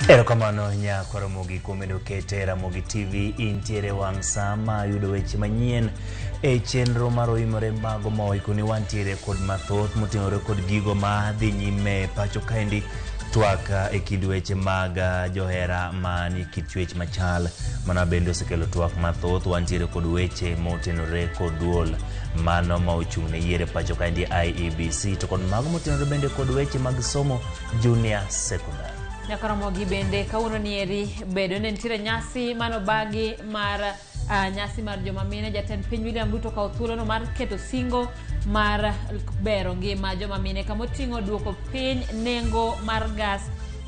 Erokamano nyako Ramogi kuom medo kete Ramogi TV intiere wang' sa ma yudo weche manyien e chenro mar oimore mago ma oiko ni wantiere kod mathoth moting'ore kod gigo ma dhi nyime e pacho kaendi twak e kind weche mag johera mani kit chwech machal mana bende osekelo twak mathoth wantiere kod weche motenore kod duol mano ma ochung' ne yiero e pacho kaendi IEBC to kod mago motenore bende kod weche mag somo junior secondary. Nyaka Ramogi bende kawuono nieri bedo ne nitiere nyasi manobagi mar nyasi mar joma mine. Jatend piny William Ruto okawo thuolono mar keto singo mar bero ngima joma mine kamoting'o duoko piny nengo mar gas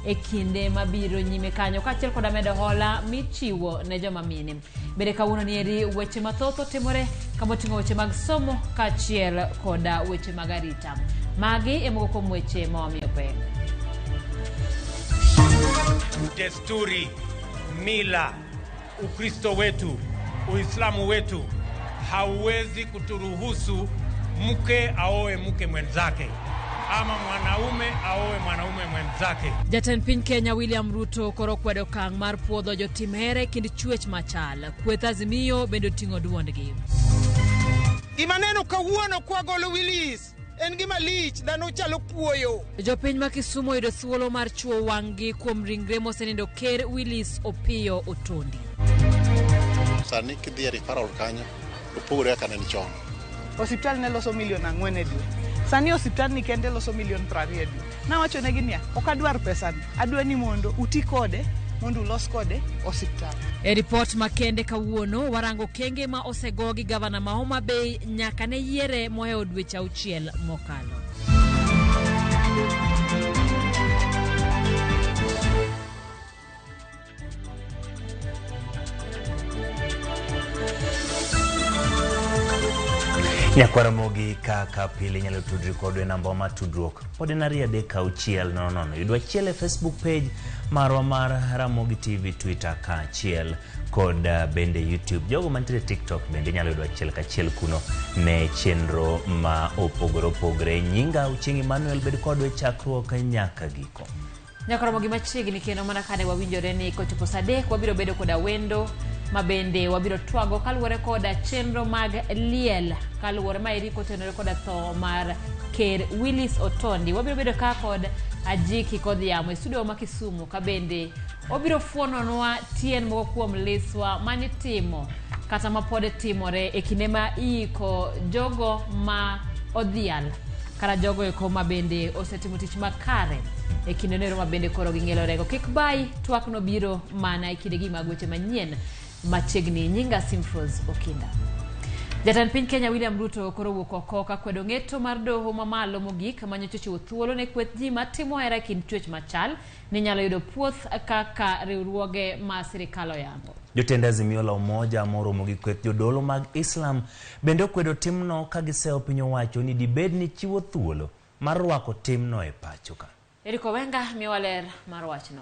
e kinde mabiro nyime kanyo kaachiel koda medo hola michiwo ne joma mine. Bende kawuono nieri weche mathoth otimore kamoting'o weche mag somo kaachiel koda weche mag arita. Magi e moko kuom weche ma wamiyo pek. Desturi, mila, Ukristo wetu, Uislamu wetu hauwezi kuturuhusu mke aoe mke mwenzake ama mwanaume aoe mwanaume mwenzake. Jatend piny Kenya William Ruto koro kwedo okang' mar puodho jotim hera e kind chwech machal. Kweth Azimio bende oting'o duondgi. Gima neno kawuono kwagolo Willis en gima lich, dhano chalo kuoyo. Jopiny ma Kisumu oyudo thuolo mar chuo wang'gi kuom ringre mosenindo Ker Willis Opiyo Otondi. Sani kidhi e referral kanyo, opogore kaka ne en chon. Osiptal ne loso milion 4 e dwe. Sani osiptal ni kende loso milion 20 e dwe. Nawacho negi niya, ok adwar pesani, adwa ni mondo uti kode, mondo ulos kode osiptal. E ripot makende kawuono warango kenge ma osego gi gavana ma Homa Bay nyaka ne yiere mohewo dweche 6 mokalo. Nyakwar Ramogi kaka pile inyalo tudri kodwa e namba mar tudruok pod en 23600. Yudwa achiel e Facebook page marwa mar Ramogi TV, Twitter kaachiel kod bende YouTube. Jogo mantiere TikTok bende inyalo yudo achiel kachiel kuno ne chenro ma opogore opogore. Nyinga Ochieng' Emmanuel, bed kodwa e chakruok nyaka giko. Nyaka romo gi machiegni kendo mana kane wawinjore ni kochopo saa 3 wabiro bedo koda wendo ma bende wabiro twago kaluwore koda chenro mag liel kaluwore maeri kotenore koda tho mar Ker Willis Otondi. Wabiro bedo ka kod Ajiki Kodhiamo e studio ma Kisumu ka bende obiro fuononwa tien moko kuom liswa manitimo kata ma pod timore e kinde ma iiko jogo ma odhial kata jogo eko ma bende osetimo tich makare e kinde noero ma bende koro ging'elorego. Kik bayi, twak no biro mana e kindegi mag weche manyien machiegni. Nyinga Simfros Okinda. Jatend piny Kenya William Ruto koro wuok oko ka kwedo ng'eto mar doho mamalo mogik manyocha ochiwo thuolo ne kweth ji matimo hera e kind chwech machal ni nyalo yudo puoth kaka riwruoge ma sirikal oyango. Jotend Azimio la Umoja moromo gi kweth jodolo mag Islam bende okwedo timno ka giseyo piny owacho ni dibed ni chiwo thuolo mar rwako timno e pacho ka. Eric Owenga miyowa ler mar wachno.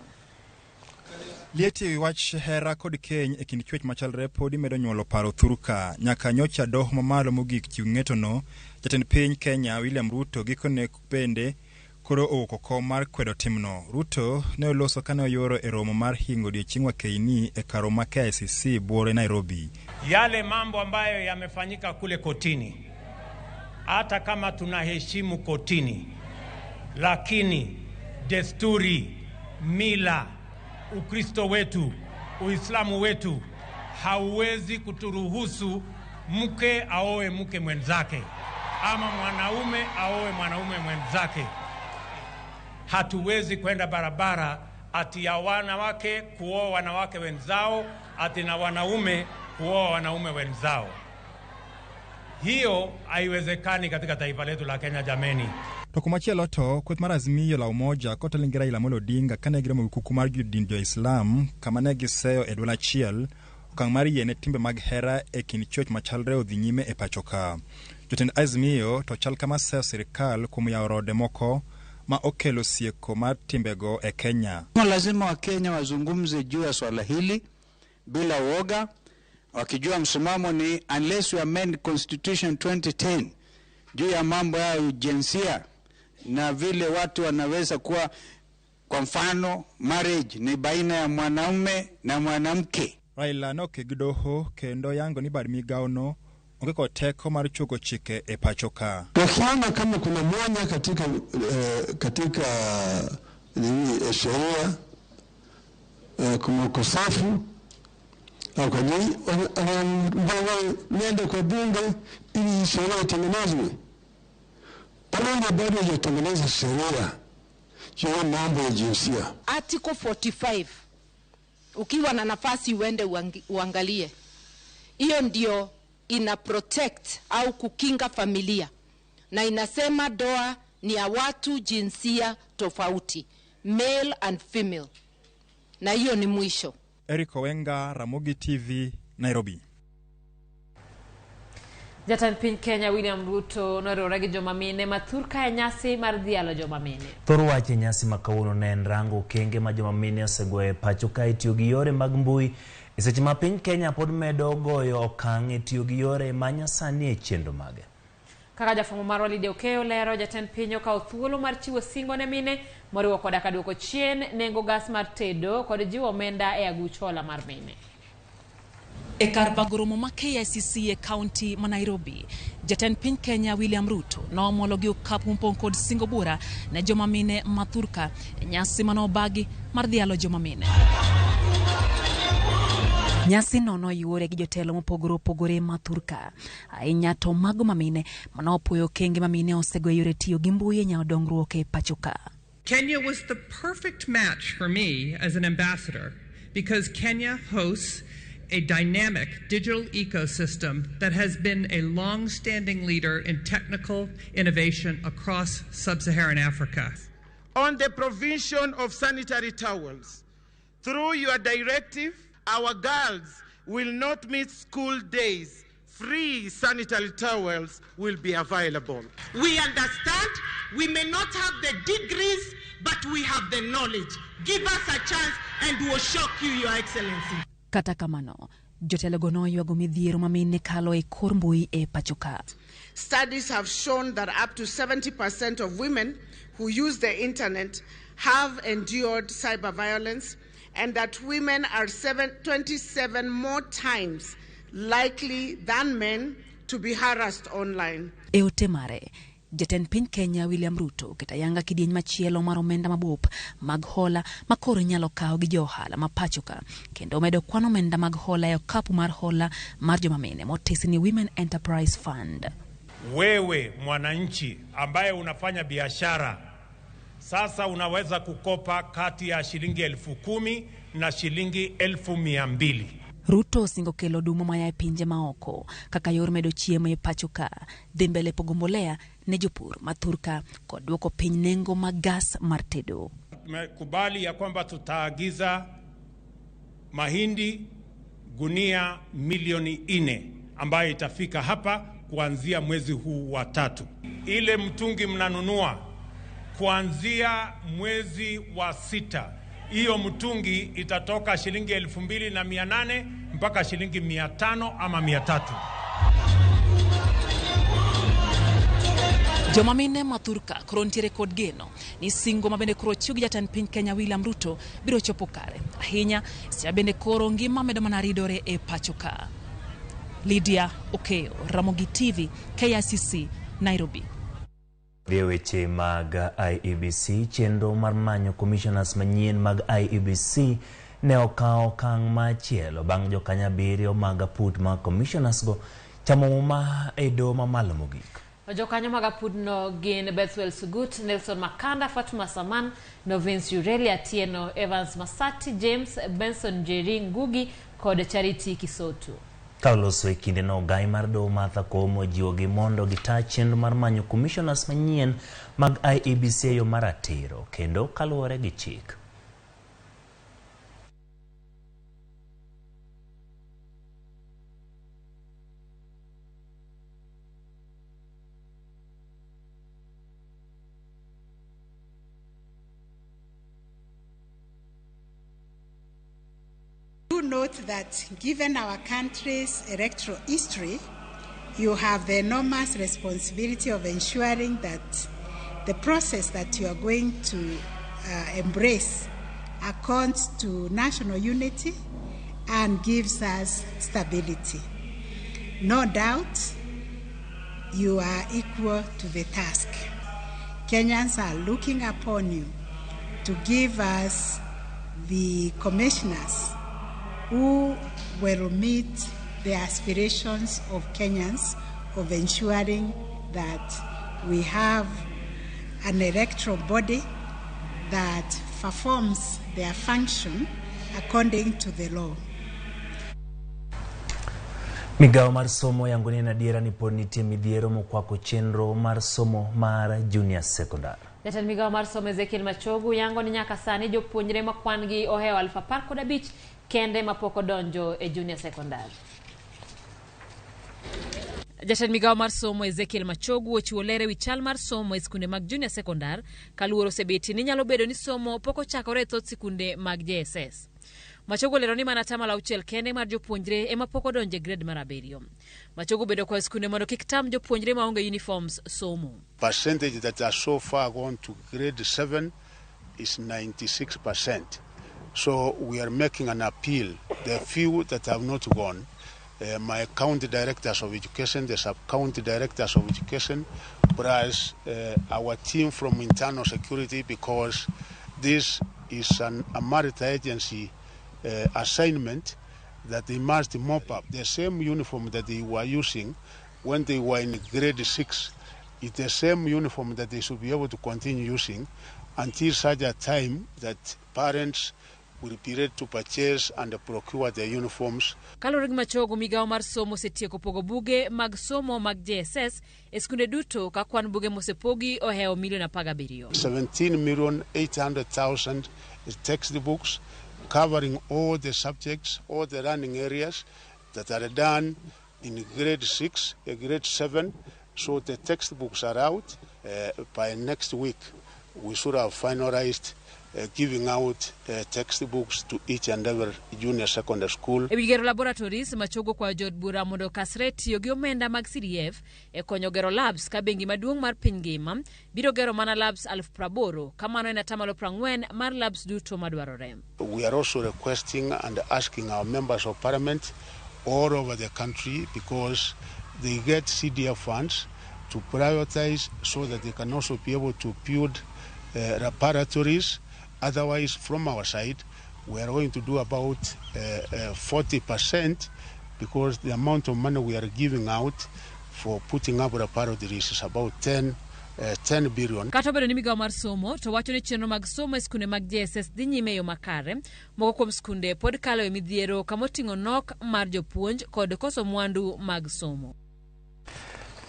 Liet e wi wach hera kod keny e kind chwech machalre podi medo nyuolo paro thurka. Nyaka nyocha doho mamalo mogik chiw ng'etono, jatend piny Kenya William Ruto gikone bende koro owuok oko mar kwedo timno. Ruto ne oloso kane oyuoro e romo mar hingo odiechieng wakeini e kar romo ma KICC buore Nairobi. Yale mambo ambayo yamefanyika kule kotini, hata kama tunaheshimu kotini, lakini desturi, mila, Ukristo wetu, Uislamu wetu hauwezi kuturuhusu mke aoe mke mwenzake ama mwanaume aoe mwanaume mwenzake. Hatuwezi kwenda barabara ati ya wanawake kuoa wanawake wenzao, ati na wanaume kuoa wanaume wenzao. Hiyo haiwezekani katika taifa letu la Kenya, jameni. To kumachielo to kweth mar Azimio la Umoja kotelne gi Raila Amolo Odinga kane giromo gi kuku mar jodin jo-Islam kama ne giseyo e duol achiel okang' mar yie ne timbe mag hera e kind chwech machalre odhi nyime e pacho ka. Jotend Azimio to chal kama seyo sirikal kuom yawo rode moko ma okelo sieko mar timbego e Kenya. Lazima Wakenya wazungumze juu ya swala hili bila woga, wakijua msimamo ni unless we amend Constitution 2010 juu ya mambo ya jinsia na vile watu wanaweza kuwa Kwa mfano, marriage ni baina ya mwanaume na mwanamke. Raila noke gi doho kendo yango ni bad migawono onge kod teko mar chogo chike e pacho ka. Wakiona kama kuna mwanya katika, katika nini, sheria kuna ukosefu au kwa nini niende kwa bunge ili sheria itengenezwe. Bunge bado haijatengeneza sheria juu ya mambo ya jinsia. Article 45, ukiwa na nafasi uende uangalie. Hiyo ndio ina protect au kukinga familia, na inasema doa ni ya watu jinsia tofauti, male and female, na hiyo ni mwisho. Eric Owenga, Ramogi TV, Nairobi. Jatend piny Kenya William Ruto noriwore gi joma mine ma thurka e nyasi mar dhialo joma mine. Thor wach e nyasi ma kawuono ne en rango okenge ma joma mine osegoyo e pacho ka itiyo gi yore mag mbui e seche ma piny Kenya pod medo goyo okang' e tiyo gi yore ma nyasani e chenro mage. Kaka jafwambo marwa Lydia Okeyo lero, jatend piny okawo thuolo mar chiwo singo ne mine moriwo koda ka duoko chien nengo gas mar tedo kod jiwo omenda e aguch hola mar mine. E kar bago romo ma KICC e kaunti ma Nairobi, jatend piny Kenya William Ruto noomolo gi okapu mopong' kod singo bura ne joma mine ma thurka e nyasi manobagi mar dhialo joma mine. Nyasi no noyuore gi jotelo mopogore opogore ma thurka, ahinya to mago mamine manopuoyo okenge ma mine osego e yore tiyo gi mbui e nyawo dongruok e pacho ka. Kenya was the perfect match for me as an ambassador because Kenya hosts a dynamic digital ecosystem that has been a long-standing leader in technical innovation across sub-Saharan Africa. On the provision of sanitary towels, through your directive, our girls will not miss school days. Free sanitary towels will be available. We understand we may not have the degrees, but we have the knowledge. Give us a chance and we'll shock you, Your Excellency. Kata kamano, jotelo go noywago midhiero ma mine kalo e kor mbui e pacho ka. Studies have shown that up to 70% of women who use the internet have endured cyber violence, and that women are 27 more times likely than men to be harassed online. E ote mare, jatend piny Kenya William Ruto oketo ayanga kidieny machielo mar omenda mabup mag hola ma koro inyalo kaw gi jo ohala ma pacho ka, kendo omedo kwan omenda mag hola e okapu mar hola mar joma mine motisi ni Women Enterprise Fund. Wewe mwananchi ambaye unafanya biashara sasa unaweza kukopa kati ya shilingi 10,000 na shilingi 200,000. Ruto osingo kelo oduma maya e pinje maoko kaka yor medo chiemo e pacho ka, dhi mbele pogo mbolea ne jopur ma thurka kod duoko piny nengo mag gas mar tedo. Tumekubali ya kwamba tutaagiza mahindi gunia milioni 4 ambayo itafika hapa kuanzia mwezi huu wa 3. Ile mtungi mnanunua kuanzia mwezi wa 6, hiyo mtungi itatoka shilingi 2,800 mpaka shilingi 500 ama 300. Joma mine ma thurka koro nitiere kod geno ni singo ma bende koro ochiw gi jatend piny Kenya William Ruto biro chopo kare ahinya seche bende koro ngima medo mana ridore e pacho ka. Lydia Okeyo, Ramogi TV, KICC, Nairobi. Weche mag IEBC, chenro mar manyo commissioners manyien mag IEBC ne okawo okang' machielo bang' jokanyo 7 mag aput mag commissioners go chamo muma e doho mamalo mogik. Jokanyo mag apudno gin Bethwel Sugut, Nelson Makanda, Fatuma Saman, Novins Urelia Atieno, Evans Masati, James Benson, Jerry Ngugi kod Charity Kisotu. Ka oloso e kindeno, ogai mar doho Martha Koome ojiwogi mondo gita chenro mar manyo commissioners manyien mag IEBC e yo maratiro kendo kaluwore gi chik. Do note that given our country's electoral history, you have the enormous responsibility of ensuring that the process that you are going to embrace accords to national unity and gives us stability. No doubt, you are equal to the task. Kenyans are looking upon you to give us the commissioners who will meet the aspirations of Kenyans of ensuring that we have an electoral body that performs their function according to the law. Migawo mar somo yango ni en adiera ni pod nitie midhiero mokwako chenro mar somo mar junior secondary. Jatend migawo mar somo Ezekiel Machogu yango ni nyaka sani jopuonjre ma kwan gi ohewo 15,000 kende mapok odonjo e junior secondary. Jatend migawo mar somo Ezekiel Machogu ochiwo ler ewi chal mar somo e skunde mag junior secondary kaluoro osebetie ni nyalo bedo ni somo pok ochakore e thoth sikunde mag JSS. Machogu olero ni mana 6% kende mar jopuonjre ema pok odonjo e grade mar 7. Machogu bedo kwayo skunde mondo kik tam jopuonjre maonge uniforms somo. Percentage that are so far gone to grade 7 is 96%. So we are making an appeal. The few that have not gone, my county directors of education, the sub-county directors of education, plus our team from internal security, because this is a multi-agency assignment that they must mop up. The same uniform that they were using when they were in grade 6 is the same uniform that they should be able to continue using until such a time that parents will be ready to purchase and procure their uniforms. Kaluwore gi Machogu, migawo mar somo osetieko pogo buge mag somo mag JSS e skunde duto ka kwan buge mosepogi ohewo milion 17. 17,800,000 textbooks covering all the subjects, all the learning areas that are done in grade 6, grade 7. So the textbooks are out. By next week, we should have finalized giving out textbooks to each and every junior secondary school. E wi gero laboratories, Machogu kwayo jood bura mondo okasre tiyo gi omenda mag CDF e konyo gero labs ka bengi maduong' mar piny ngima biro gero mana labs 80,000 kamano en 40% mar labs duto madwarore. We are also requesting and asking our members of parliament all over the country, because they get CDF funds, to prioritize so that they can also be able to build laboratories. Otherwise, from our side, we are going to do about 40%, because the amount of money we are giving out for putting up laboratories is about 10 billion. Kata obedo ni migawo mar somo to wacho ni chenro mag somo e skunde mag JSS dhi nyime e yo makare, moko kuom skunde pod kalo e midhiero kamoting'o nok mar jopuonj kod koso mwandu mag somo.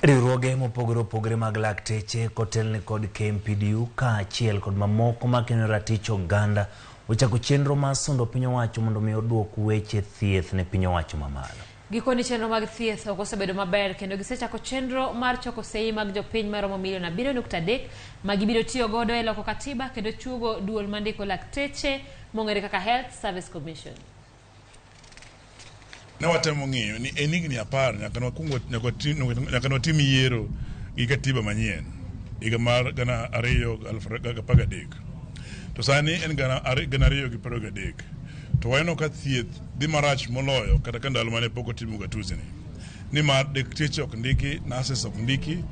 Riwruoge mopogore opogore mag lakteche kotelne kod KMPDU kaachiel kod mamoko makeno ratich oganda ochako chenro mar sundo piny owacho mondo mi oduok weche thieth ne piny owacho mamalo. Gikoni chenro mag thieth ok osebedo maber kendo gisechako chenro mar choko sei mag jopiny maromo milion 7.3 ma gibiro tiyo godo e loko katiba kendo chuogo duol mandiko lakteche mong'ere kaka Health Service Commission. Ne watemo ng'iyo ni en higni 10 nyaka nwatim yiero gi katiba manyien higa mar 2013. To sani en 2023. To waneno ka thieth dhi marach moloyo kata ka ndalo mane pok otim ugatuzi ni. Nimar dakteche ok ndiki, nurses ok ndiki,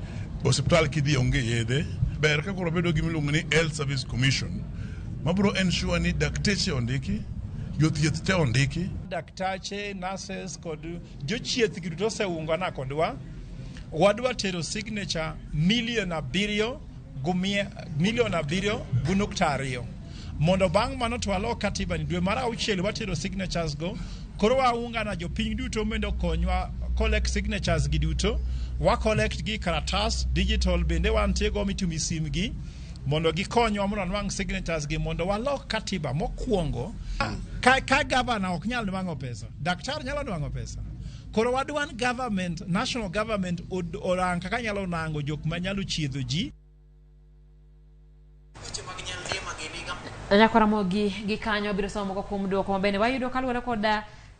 osiptal kidhi onge yedhe. Ber ka koro bedo gima iluongo ni Health Service Commission mabiro ensure ni dakteche ondiki, jothieth te ondiki. Daktache, nurses kod jochieth gi duto oseungana kodwa. Wadwa tero signature milion 7.2 mondo bang' mano to walok katiba ni dwe mar 6 watero signatures go. Koro waungana jopiny duto mondo konywa collect signatures gi duto. Wa collect gi karatas digital bende wantie go mitumi sim gi mondo gikonywa mondo wanwang' signatures gi mondo walok katiba mokwongo. Ka governor ok nyal nwang'o pesa, daktari nyalo nwang'o pesa. Koro wadwan government, national government orang kaka nyalo nango jok manyalo chiedho ji. Nyakwara Ramogi gi kanyo biro somo moko kuom duoko mabende wayudo kaluwore kod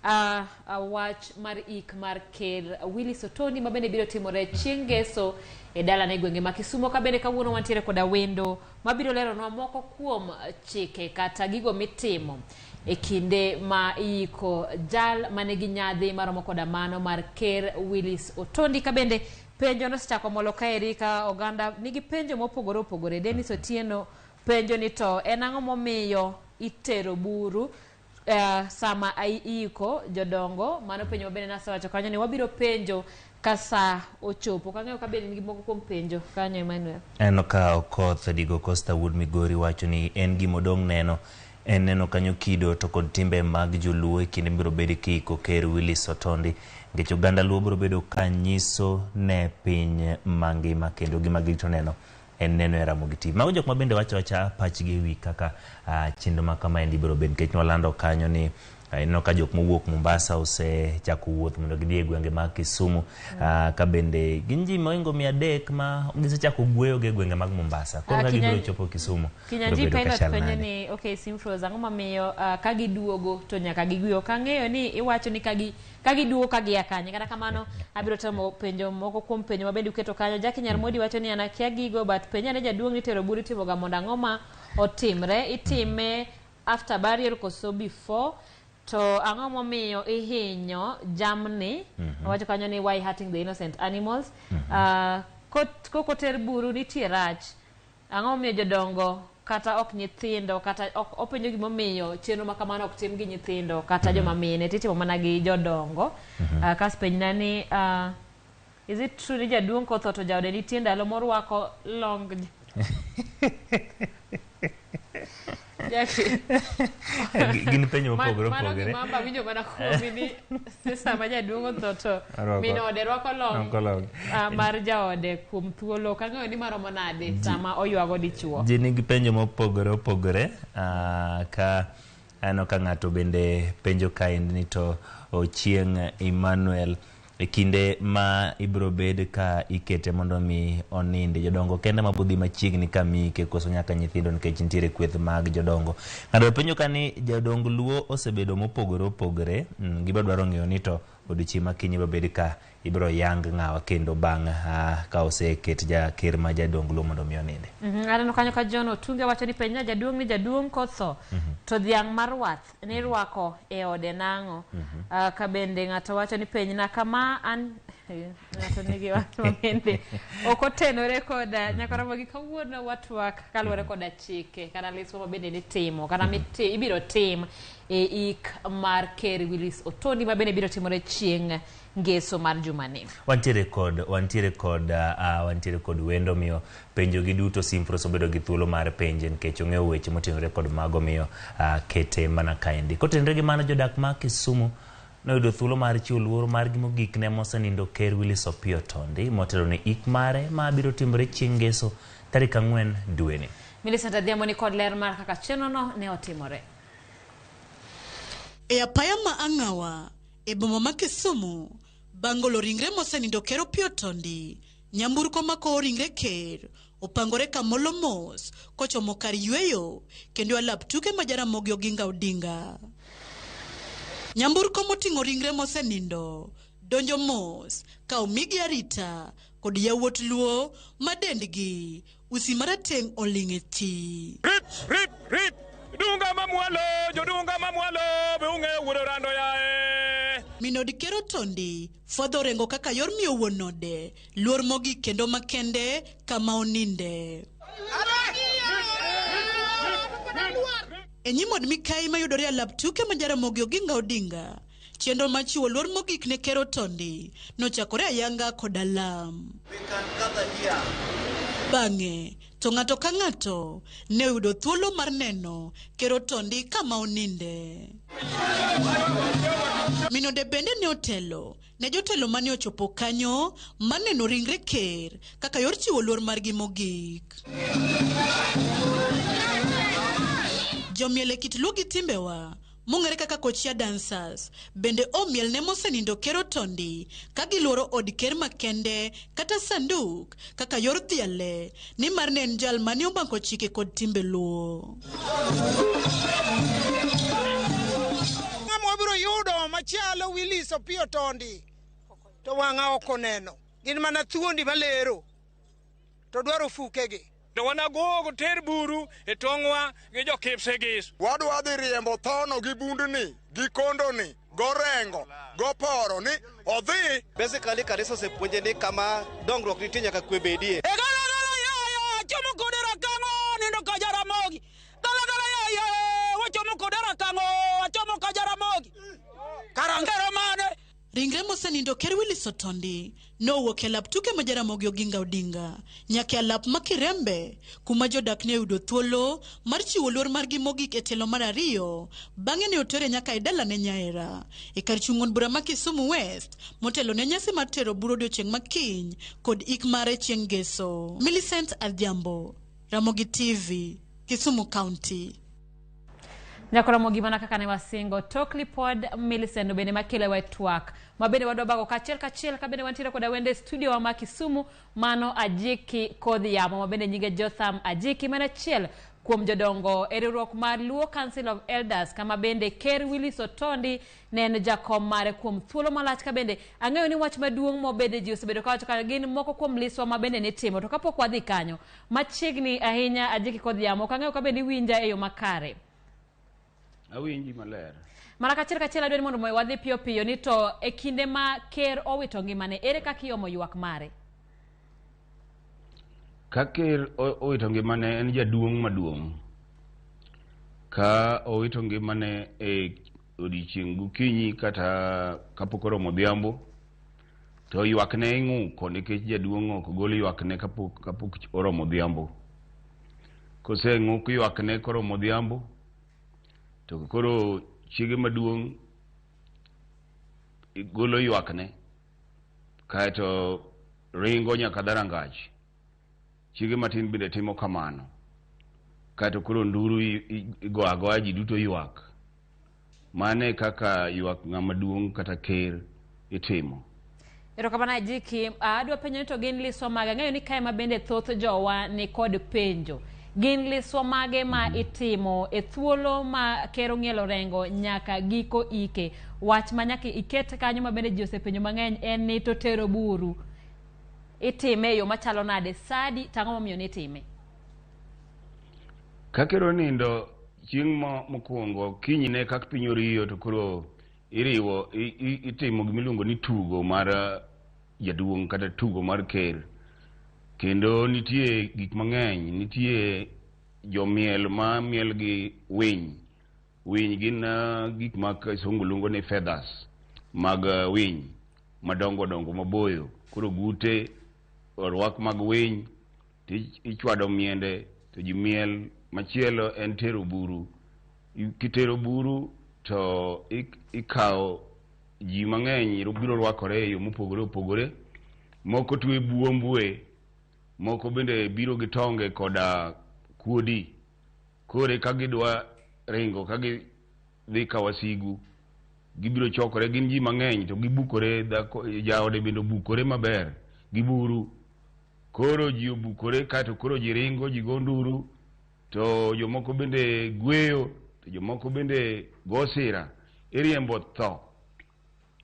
Wach mar ik mar Ker Willis Otondi ma bende biro timore chieng' ngeso e dalane e gwenge ma Kisumo. Ka bende kawuono wantiere koda wendo mabiro leronwa moko kuom chike kata gigo mitimo e kinde ma iiko jal manigi nyadhi maromo koda mano mar Ker Willis Otondi. Ka bende penjo nosechako molo kaeri ka oganda nigi penjo mopogore opogore. Dennis Otieno penjo ni to en ang'o momiyo itero buru sama iiko jodongo? Mano penjo mabende nasewacho kanyo ni wabiro penjo ka sa ochopo. Kang'eyo ka bende nigi moko kuom penjo kanyo, Emmanuel. Aneno ka Okoth Digo Costa wuod Migori wacho ni en gima odong' neno en neno kanyo kido to kod timbe mag joluo e kinde mibiro bed kiiko Ker Willis Otondi, nikech oganda luo biro bedo ka nyiso ne piny mangima kendo gima girito neno en neno e Ramogi TV. Mago jok ma bende wacho awacha pachgi e wi kaka chenro ma kamaendi biro bedo, nikech nwalando kanyo ni ineno ka jok mowuok Mombasa osechako wuoth mondo gidhi e gwenge mag Kisumu, ka bende gin ji mohingo 300 ma gisechako gweyo gi e gwenge mag Mombasa. Koro ka gibiro chopo Kisumu, biro Kinyanjui bedo ka Pilot chal penjo nade? ni okay, Simfros, ang'o mamiyo ka giduogo to nyaka gigwe? Ok ang'eyo ni iwacho ni ka giduogo ka gia kanye. Kata kamano abiro temo penjo moko kuom penjo ma bende uketo kanyo. Jackie Nyarmodi wacho ni an akia gigo, but penja ne jaduong' ni tero buru itimoga mondo ang'o ma otimre? Itime after burial koso before? To ang'o momiyo ihinyo jamni? Owacho kanyo ni why hurting the innocent animals? Kokoter buru nitie rach. Ang'o momiyo jodongo kata ok nyithindo kata ok openjo gimomiyo chenro ma kamano ok tim gi nyithindo kata joma mine titimo mana gi jodongo. Kas penjna ni is it true ni jaduong' kotho to jaode nitie ndalo morwako long? Jackie. Gin penjo mopogore Mano opogore. gima amba winjo mana kuomi ni sama jaduong' otho to Orwako- min ode rwako long rwako long. Mar jaode kuom thuolo. Ok ang'eyo ni maromo nade sama oywago dichuo. Ji nigi penjo mopogore opogore, ka aneno ka ng'ato bende penjo kaendi ni to Ochieng' Emmanuel, e kinde ma ibiro bed ka ikete mondo mi onindi, jodongo kende ma bodhi machiegni ka miike koso nyaka nyithindo, nikech nitiere kweth mag jodongo. Ng'ato penjo ka ni jodong Luo osebedo mopogore opogore, gibiro dwaro ng'eyo ni to odiochieng' ma kiny ibiro bed ka ibiro yang ng'awa kendo bang' ka oseket jaker ma jadong Luo mondo mi onindi. Aneno kanyo ka John Otunge wacho ni penj na jaduong' ni jaduong' kotho to dhiang' mar wath nirwako e ode nang'o? Ka bende ng'ato wacho ni penj na kama an ng'ato nigi wach ma bende ok otenore koda Nyakoromogi kawuono watwak kaluwore koda chike kata liswa ma bende nitimo kata ibiro tim e ik mar Ker Willis Otondi ma bende biro timore chieng' ngeso mar jumani. Wantiere kod wendo, miyo penjo gi duto Simfros obedo gi thuolo mar penje nikech ong'eyo weche motenore kod mago, miyo kete mana kaendi. Kotenore gi mano, jodak ma Kisumu noyudo thuolo mar chiwo luor margi mogik ne mosenindo Ker Willis Opiyo Otondi motelo ne ik mare ma biro timore chieng' ngeso tarik 4 dweni. Millicent Adhiambo ni kod ler mar kaka chenrono ne otimore. E apaya ma Ang'awa e boma ma Kisumu, bang' golo ringre mosenindo Ker Opiyo Otondi, nyamburko makowo ringre ker opangore kamolo mos kochomo kar yweyo kendo alap tuke ma Jaramogi Oginga Odinga. Nyamburko moting'o ringre mosenindo donjo mos ka omigi arita kod yawuot Luo ma dendgi usi marateng' oling' e thi. Rip, rip, rip. Dunga mamwalo, jodunga mamwalo, be ung'eyo wuod Orando yae. Min od Ker Otondi fwadho orengo kaka yor miyo wuon ode luor mogik kendo makende kama oninde. E nyim od Mikayi mayudore e alap tuke ma Jaramogi Oginga Odinga, chenro mar chiwo luor mogik ne Ker Otondi nochakore ayanga kod alam. Bang'e to ng'ato ka ng'ato ne oyudo thuolo mar neno Ker Otondi kama oninde. Min ode bende ne otelo ne jotelo mane ochopo kanyo mar neno ringre ker kaka yor chiwo luor margi mogik. Jomiel e kit Luo gi timbewa mong'ere kaka Kochia Dancers bende omiel ne mosenindo Ker Otondi ka giluoro od ker makende kata sanduk kaka yor dhiale nimar ne en jal mane omako chike kod timbe Luo. Ng'ama wabiro yudo ma machalo Willis Opiyo Tondi to wang'a ok oneno. Gin mana thuondi malero to dwaro fukegi. To wanagogo ter buru e tong'wa gi jo-Kipsigis. Wadwa dhi riembo thono gi bundni gi kondoni gorengo goporo ni odhi. Basically kanisa osepuonje ni kama dongruok nitie nyaka kwe bedie. E gala gala yaya chomo kode rakang'o nindo ka Jaramogi. Gala gala yaya wachomo kode rakang'o wachomo ka Jaramogi. Karangero mane. Ringre mosenindo Ker Willis Otondi nowuok e lap tuke ma Jaramogi Oginga Odinga nyaka e lap ma Kirembe kuma jodak ne oyudo thuolo mar chiwo luor margi mogik e tielo mar ariyo bang'e ne otere nyaka e dalane Nyaera e kar chung' od bura ma Kisumu West motelo ne nyasi mar tero buru odiochieng' ma kiny kod ik mare chieng' Ngeso. Millicent Adhiambo, Ramogi TV, Kisumu County. Nyakoromogi mana kaka ne wasingo tok lipod Millicent bende makelo e twak ma bende wadwa bago kachiel kachiel ka bende wantiere koda wende studio wa ma Kisumu mano Ajiki kodhi yamo ma bende nyinge Jotham Ajiki mana achiel kuom jodongo e riwruok mar Luo Council of Elders kama bende Ker Willis Otondi ne en jakom mare kuom thuolo malach ka bende ang'eyo ni wach maduong' mobede ji osebedo kawacho ka gin moko kuom liswa ma bende nitimo to kapok wadhi kanyo machiegni ahinya Ajiki kodhi yamo ok ang'eyo ka bende iwinja e yo makare. Awinji maler. Mana kachiel kachiel adwa ni mondo wadhi piyo piyo ni to e kinde ma ker owito ngimane ere kaka iomo ywak mare? Ka ker owito ngimane en jaduong' maduong'. Ka owito ngimane e odiechieng' gokinyi kata kapok oromo odhiambo to ywakne ing'uko nikech jaduong' ok gol ywakne kapok oromo odhiambo. Koseng'uk ywakne koromo odhiambo to koro chiege maduong' golo ywakne kaeto ringo nyaka dharangach. Chiege matin bende timo kamano. Kaeto koro nduru igo agoya ji duto ywak. Mano e kaka ywak ng'ama duong' kata ker itimo. Erokamano Ajiki. Adwa penjo ni to gin liswa mage? Ang'eyo ni kae ma bende thoth jowa ni kod penjo. Gin liswa mage ma itimo e thuolo ma ker ong'ielo rengo nyaka giko ike? Wach ma nyaka iket kanyo ma bende ji osepenjo mang'eny en ni to tero buru itime e yo machalo nade? Sadi to ang'o momiyo nitime? Ka ker onindo chieng' mokwongo kinyne kaka piny oriyo to koro iriwo itimo gimiluongo ni tugo mar jaduong' kata tugo mar ker. Kendo nitie gik mang'eny, nitie jomiel ma miel gi winy. Winy gin gik ma kisungu luongo ni feathers mag winy madongo dongo maboyo. Koro gute orwak mag winy to ichwado miende to ji miel. Machielo en tero buru. Kitero buru to ikawo ji mang'eny biro rwakore e yo mopogore opogore. Moko twe buombwe, moko bende biro gi tonge koda kuodi. Kore ka gidwa ringo ka gidhi ka wasigu, gibiro chokore, gin ji mang'eny to gibukore, jaode bende obukore maber gi buru. Koro ji obukore kaeto koro ji ringo, ji go nduru, to jomoko bende gweyo, to jomoko bende go sira. Iriembo tho.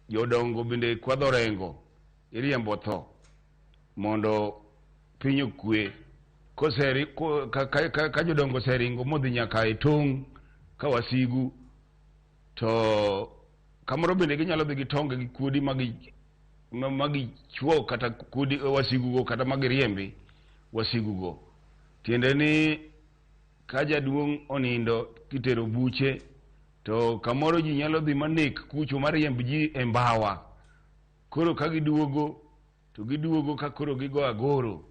Jodongo bende kwadho rengo, iriembo tho mondo piny okwe. Ka jodongo oseringo modhi nyaka e tong' ka wasigu, to kamoro bende ginyalo dhi gi tonge gi kuodi magichuo kata kuodi wasigugo kata magiriembi wasigugo. Tiende ni ka jaduong' onindo kitero buche to kamoro ji nyalo dhi manek kucho mariemb ji e mbawa. Koro ka giduogo to giduogo ka koro gigo agoro.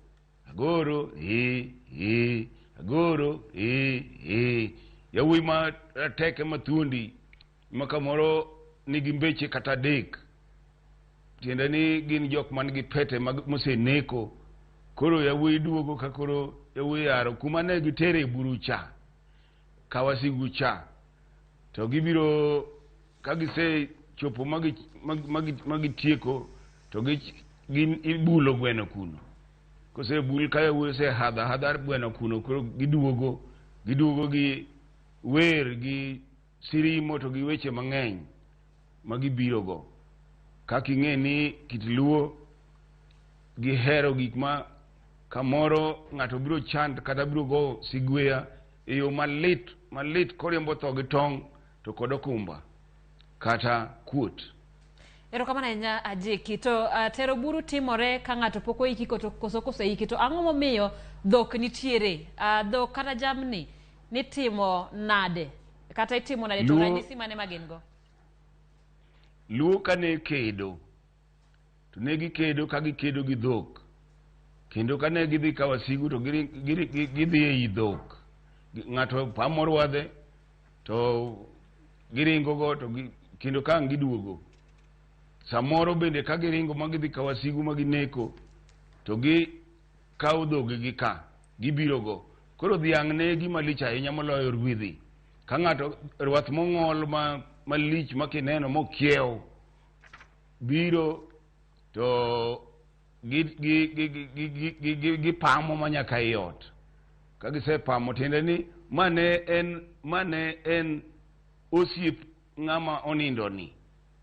Agoro, e, agoro, e. Yawuoyi ma rateke ma thuondi ma kamoro nigi mbeche kata adek. Tiende ni gin jok man gi pete moseneko. Koro yawuoyi duogo ka koro yawuoyi yaro kuma ne gitere buru cha, ka wasigu cha. To gibiro ka gisechopo magitieko to gin ibulo gweno kuno. Kosebul ka yawuoyi osehadho ahadha gweno kuno, koro giduogo gi wer gi sirimo to gi weche mang'eny. ma gibirogo. Kaka ing'e ni kit Luo gihero gik ma kamoro ng'ato biro chant kata biro go sigweya e yo malit malit koriembo tho gi tong' to kod okumba kata kuot. Erokamano ahinya Ajiki. To tero buru timore ka ng'ato pok oiki koto koso koseiki. To ang'o momiyo dhok nitiere? Dhok kata jamni nitimo nade? Kata itimo nade to ranyisi mane ma gin go? Luo kane kedo to ne gikedo ka gikedo gi dhok. Kendo kane gidhi ka wasigu to gidhi ei dhok. Ng'ato pamo rwadhe to giringo go to kendo ka ang' giduogo. Samoro bende ka giringo ma gidhi ka wasigu ma gineko to gikawo dhoggi ka gibiro go. Koro dhiang' ne gima lich ahinya moloyo rwedhi. Ka ng'ato rwath mong'ol malich ma kineno mokiew biro to gipamo ma nyaka ei ot. Ka gisepamo tiende ni ma ne en osiep ng'ama onindo ni.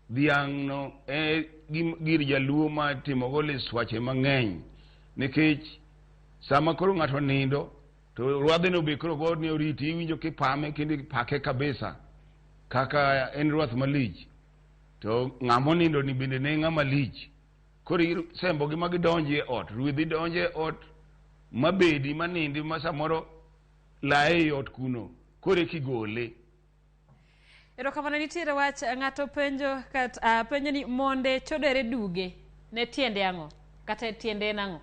Dhiang' no e gir jaluo ma timogo liswache mang'eny. Nikech sama koro ng'ato nindo to rwadheno be koro go ni oriti, iwinjo kipame kendo ipake kabisa kaka en rwath malich. To ng'ama onindo ni bende ne ng'ama lich. Koro isembogi ma gidonjo e ot, rwedhi donjo e ot mabedi manindi ma samoro lae e ot kuno koro eka igole. Erokamano. Nitiere wach ng'ato penjo penjo ni monde chodore duge ne tiende ang'o? Kata tiende en ang'o?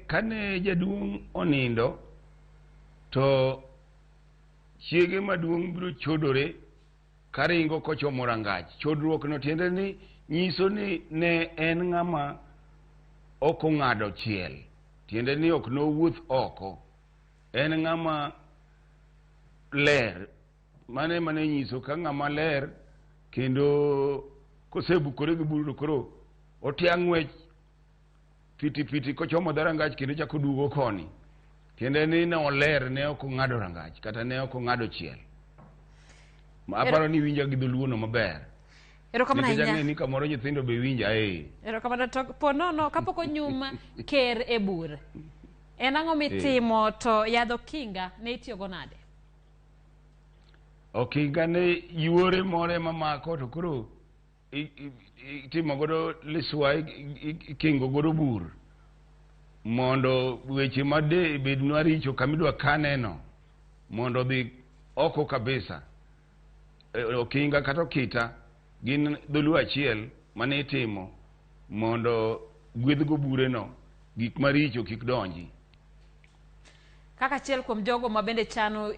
Kane jaduong' onindo to chiege maduong' biro chodore karingo kochomo rangach. Chodruok no tiende ni nyiso ni ne en ng'ama ok ong'ado chiel. Tiende ni ok nowuoth oko. En ng'ama ler. Mane mane nyiso ka ng'ama ler kendo kosebukore gi buru koro otia ng'wech piti piti kochomo dho rangach kendo chako duogo koni. Tiende ni ne oler, ne ok ong'ado rangach kata ne ok ong'ado chiel. Aparo ni winja gi dholuo no maber. Erokamano Nikech ahinya. ang'e ni kamoro nyithindo be winja Erokamano. To po nono kapok onyum ker e bur, en ang'o mitimo to yadho kinga ne itiyogo nade? Okinga ne yuore moro ema mako to koro itimo godo liswa, ikingo godo bur mondo weche made bednwa richo kamidwa kaneno mondo odhi oko kabisa. Okinga kata okita gin dholuo achiel mane itimo mondo gwedhgo bureno gik maricho kik donji. Kaka achiel kuom jogo ma bende chano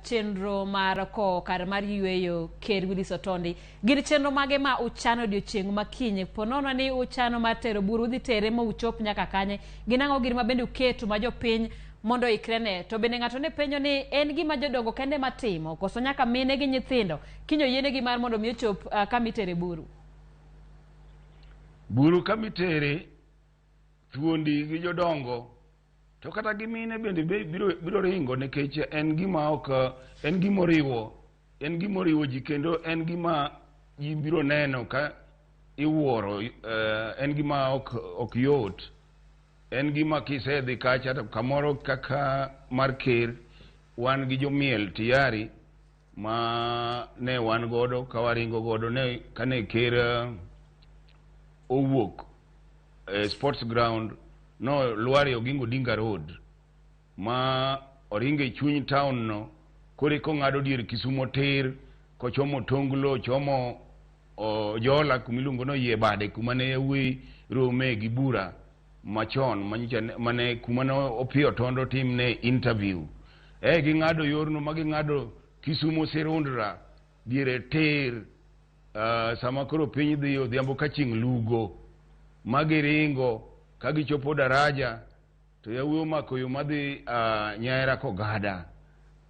chenro mar kowo kar mar yweyo Ker Willis Otondi, gin chenro mage ma uchano odiochieng' ma kiny? Po nono ni uchano mar tero buru, udhi tere ma uchop nyaka kanye? Gin ang'o gin ma bende uketo ma jopiny mondo oikre ne? To bende ng'ato ne penjo ni en gima jodongo kende matimo koso nyaka mine gi nyithindo kiny oyienegi mar mondo mi ochop kama itere buru? Buru kama itere thuondi gi jodongo to kata gi mine bende biro ringo nikech en gima ok en gima oriwo, en gima oriwo ji kendo en gima ji biro neno ka iwuoro, en gima ok yot. En gima kisedhi kacha to kamoro kaka mar ker wan gi jomiel tiyari ma ne wan godo ka waringo godo ne kane ker owuok e sports ground no lwar e Oginga Odinga Road ma oringo e chuny town no koro eka ong'ado dier Kisumo tir kochomo Tonglo ochomo Ojola kuma iluongo ni Oyie Bade kuma ne yawuoyi rome gi bura machon manyicha mane kuma ne Opiyo Tondo timne interview. Ging'ado yorno ma ging'ado Kisumo Sirundra diere tir sama koro piny dhi odhiambo ka chieng' lugo ma giringo ka gichopo daraja to yawuoyi omako yo madhi Nyaera Kogada.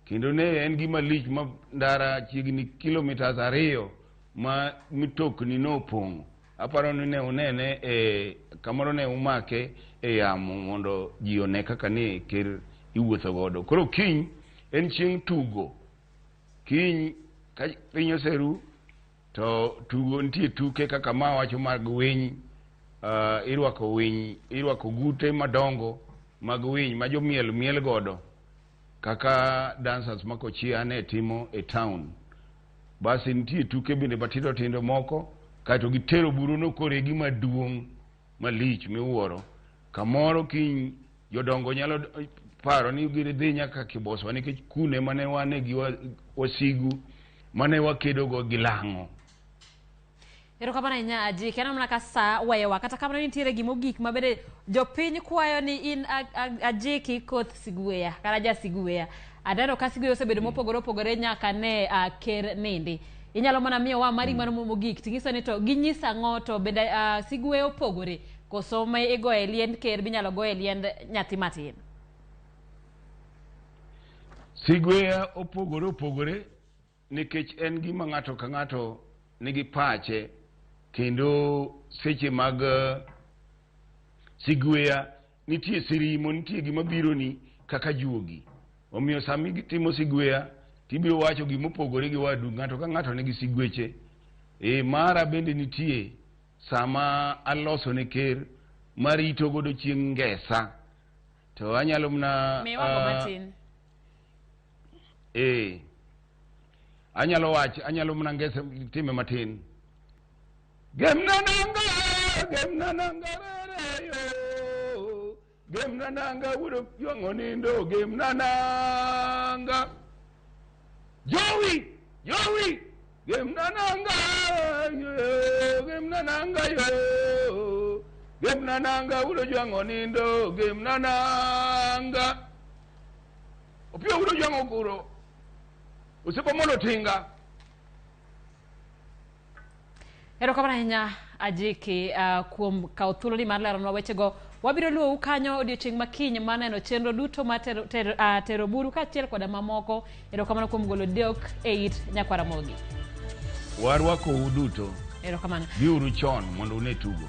Kendo ne en gima lich ma ndara chiegni kilometers 2 ma mitokni nopong'o. Aparo ni ne unene e kamoro ne umake e yamo mondo ji one kaka ne ker iwuotho godo. Koro kiny en chieng' tugo. Kiny Ka piny oseru to tugo nitie tuke kaka ma wacho mag winy, irwako winy, irwako gute madongo mag winy ma jomiel miel godo kaka dancers ma Kochia ne timo e town. Basi nitie tuke bende matindo tindo moko kaeto gitero buruno koro e gima duong' malich miwuoro. Kamoro kiny jodongo nyalo paro ni gidhi nyaka Kiboswa nikech kune mane wane gi wasigu mane wakedogo gi lang'o. Erokamano ahinya Ajiki, aneno mana ka sa weyowa, kata kamano nitiere gimogik ma bende jopiny kwayo ni in Ajiki koth Sigweya kata ja Sigweya. Aneno ka Sigweya osebedo mopogore opogore nyaka ne ker nindi. Inyalo mana miyowa mari mano mogik ting'iso ni to ginyis ang'o to bende Sigweya opogore koso ma igoye liend ker binyalo goye liend nyathi matin. Sigweya opogore opogore nikech en gima ng'ato ka ng'ato nigi pache kendo seche mag Sigweya nitie sirimo, nitie gima bironi kaka juogi. Omiyo sama itimo Sigweya tibiro wacho gima opogore gi wadu, ng'ato ka ng'ato nigi sigweche. Mara bende nitie sama aloso ne ker marito godo chieng' ngesa. To anyalo mana, Miwago matin. Anyalo wacho, anyalo mana ngesa time matin. Gemna nanga, gemna nanga rere yo. Gemna nanga wudo jwang'o nindo, gemna nanga. Jowi, jowi, gemna nanga yo, gemna nanga yo. Gemna nanga wudo jwang'o nindo, gemna nanga. Opiyo wudo jwang'o kuro. Osiepa mondo tinga. Erokamano ahinya Ajiki kuom kawo thuoloni mar leronwa wechego. Wabiro luwou kanyo odiochieng' makiny mar neno chenro duto mar tero buru kaachiel koda mamoko. Erokamano kuom golo dhok e it nyakwar Ramogi. Warwakou duto. Erokamano. Biuru chon mondo une tugo.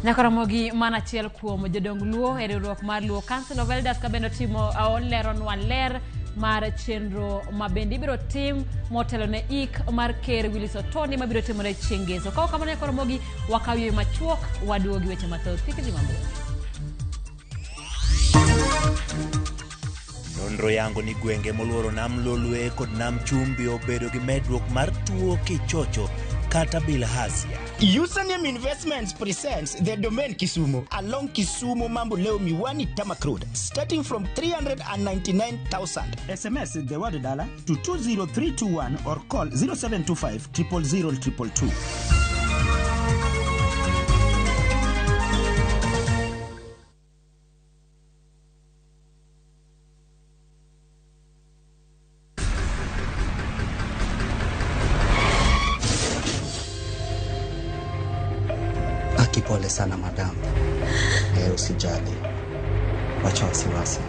Nyakwar Ramogi man achiel kuom jodong Luo e riwruok mar Luo Council of Elders ka bende otimo oleronwa ler mar chenro ma bende ibiro tim motelo ne ik mar ker Willis Otoni mabiro timore chieng' ngeso. Ka ok kamano Nyakwar Ramogi wakaw yweyo machuok waduogi weche mathoth. Kik idhi mabor. Nonro yango ni gwenge moluoro nam Lolwe kod nam Chumbi obedo gi medruok mar tuo kichocho kata bilharzia. Username Investments presents the Domain Kisumu along Kisumu Mamboleo Miwani Tarmac Road, starting from 399,000. SMS the word dollar to 20321 or call 0725 000 222. Aki, pole sana madam. Usijali. Wacha wasiwasi.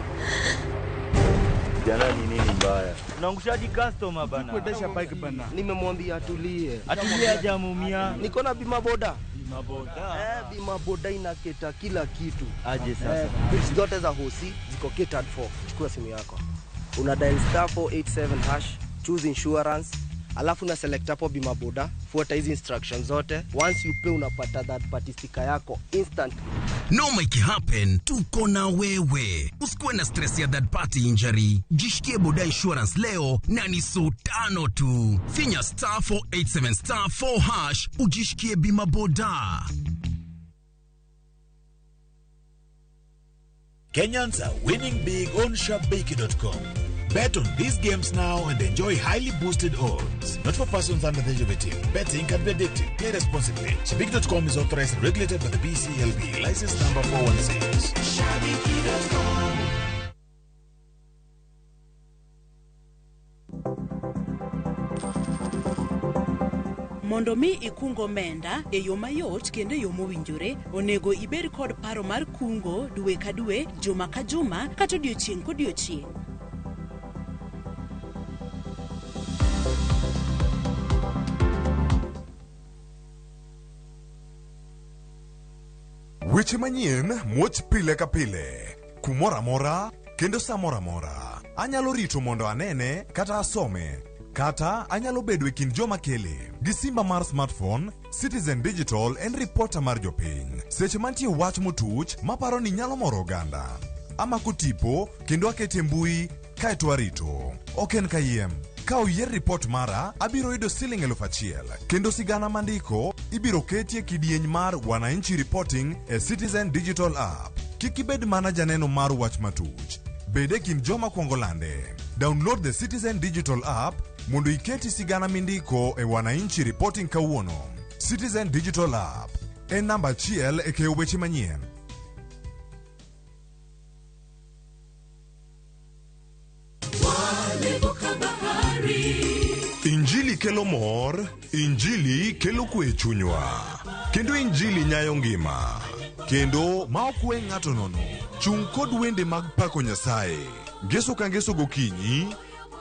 Jana ni nini mbaya? Unaangushaji customer bana. Kuendesha bike bana. Nimemwambia atulie. Atulie hajamuumia. Niko na bima boda. Bima boda. Bima boda inaketa kila kitu. Aje sasa. Bills zote za hosi ziko catered for. Chukua simu yako. Una dial star 487 hash, choose insurance, alafu una select hapo bima boda, fuata hizi instructions zote. Once you pay unapata that party sticker yako instantly. Noma ikihappen, tuko na wewe. Usikuwe na stress ya third party injury. Jishikie boda insurance leo na ni so tano tu. Finya star 487 star 4 hash, ujishikie bima boda. Kenyans are winning big on Shabiki.com. Bet on these games now and enjoy highly boosted odds. Not for persons under the age of 18. Betting can be addictive. Play responsibly. Shabiki.com is authorized and regulated by the BCLB. License number 416. Shabiki.com. Mondo mi ikung omenda e yo mayot kendo e yo mowinjore, onego ibed kod paro mar kungo dwe ka dwe, juma ka juma, kata odiochieng' kodiochieng'. Weche manyien muoch pile ka pile, kumoro amora kendo sa moro amora. Anyalo rito mondo anene kata asome. Kata anyalo bedo e kind joma kele. Gi simba mar smartphone, Citizen Digital en ripota mar jopiny. Seche mantie wach motuch maparo ni nyalo moro oganda. Amako tipo kendo akete e mbui kaeto arito. Ok en kayiem. Ka oyier ripot mara, abiro yudo siling 1000 kendo sigana mandiko ibiro keti e kidieny mar Wananchi Reporting e Citizen Digital App. Kik ibed mana janeno mar wach matuch. Bed e kind joma kwongo lande. Download the Citizen Digital App mondo iketi sigana mindiko e Wananchi Reporting kawuono. Citizen Digital App en namba achiel e keyo weche manyien. Walivuka bahari. Injili kelo mor, Injili kelo kwe e chunywa, kendo Injili nyayo ngima, kendo ma ok we ng'ato nono. Chung' kod wende mag pako Nyasaye, ngeso ka ngeso gokinyi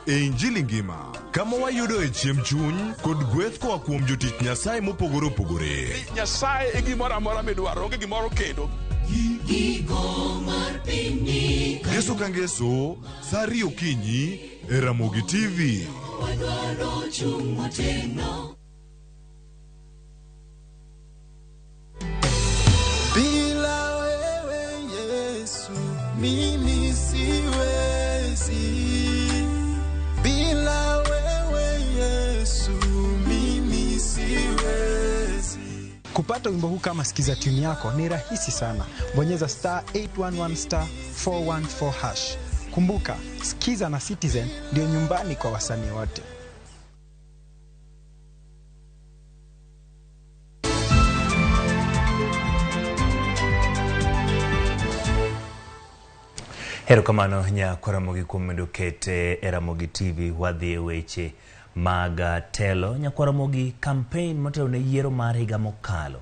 e Injili ngima, kama wayudoe chiemb chuny kod gweth koa kuom jotich Nyasaye mopogore opogore. Nyasaye e gimoro amora midwaro, onge gimoro kendo. Giko mar pinyni Ngeso ka ngeso, sa 2 okinyi e Ramogi TV. wadwaro chung' motegno. Bila wewe Yesu mimi siwezi. Bila wewe Yesu mimi siwezi. Kupata wimbo huu kama sikiza tune yako ni rahisi sana. Bonyeza star 811 star 414 hash. Kumbuka, Sikiza na Citizen ndio nyumbani kwa wasanii wote. Erokamano nyakwa Ramogi kuom medo kete e Ramogi TV. Wadhi e weche mag telo. Nyakwa Ramogi, campaign motelo ne yiero mar higa mokalo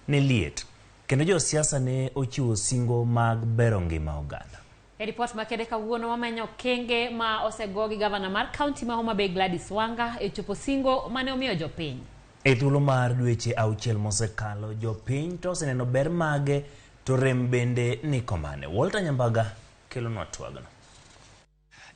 ne liet kendo josiasa ne ochiwo singo mag bero ngima oganda. E ripot makende kawuono wamenyo okenge ma osego gi gavana mar kaunti ma Homa Bay Gladys Wanga e chopo singo mane omiyo jopiny. E thuolo mar dweche 6 mosekalo, jopiny to oseneno ber mage to rem bende ni komane. Walter Nyambaga kelonwa twagno.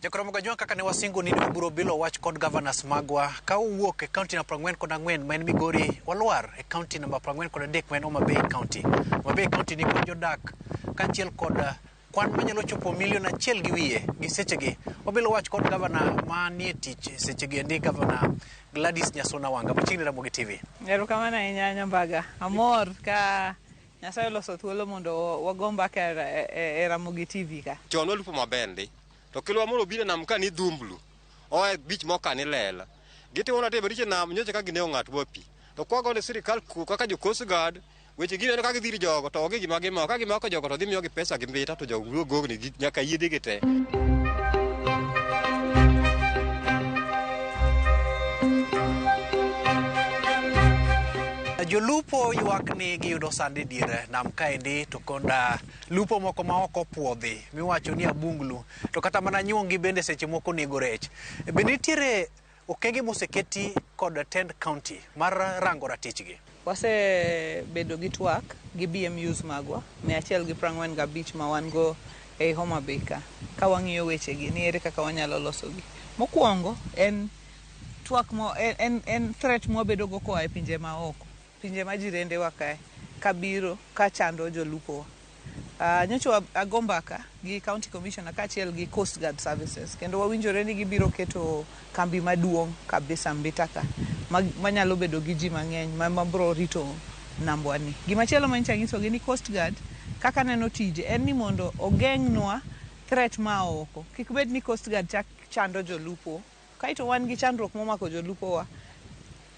Jakoromoga jwa kaka ne wasingo ni wabiro bilo wach kod governors magwa ka owuok e kaunti namba 44 ma en Migori, walwar e kaunti namba 43 ma en Homa Bay County. Homa Bay County ni kod jodak kaachiel kod kwan manyalo chopo milion 1.5 gi sechegi. Wabilo wach kod gavana manie tich sechegi endi, gavana Gladys Nyasuna Wanga. Machiegni Ramogi TV. Erokamano ahinya Nyambaga. Amor ka Nyasaye oloso thuolo mondo wago mbaka e Ramogi TV ka. Chon walupo maber ndi. To kilwa moro obiro e nam ka ni dhumblu. Oa e beach moko ka ni lela. Gitimo nade maricho e nam nyocha ka ginego ng'at ma pi. To kwago ne sirikal kaka jo Coast Guard weche gineno ka gidhir jogo to onge gima gimako. Ka gimako jogo to dhi miyogi pesa gi mbita to jogo wuok gogni gi nyaka yiedhi gi te. Jolupo ywak ni giyudo sand e dier nam kaendi to koda lupo moko ma ok opuodhi miwacho ni abunglu to kata mana nyuongi bende seche moko nego rech. Be nitiere okenge moseketi kod tend county mar rango ratichgi? Wasebedo gi twak gi BMUs magwa 145 ma wan go ei Homa Bay ka, ka wang'iyo wechegi ni ere kaka wanyalo losogi. Mokwongo en twak mo, en threat mwabedo go koa e pinje ma oko, pinje ma jirendewa kae, kabiro ka chando jolupo. Nyocha ago mbaka gi County Commissioner kaachiel gi Coast Guard Services kendo wawinjore ni gibiro keto kambi maduong' kabisa Mbita ka manyalo bedo gi ji mang'eny ma bro rito nambwa ni. Gimachielo manyicha anyisogi ni Coast Guard kaka neno tije en ni mondo ogeng'nwa threat ma oko. Kik bed ni Coast Guard chak chando jolupo. Kaeto wan gi chandruok momako jolupo wa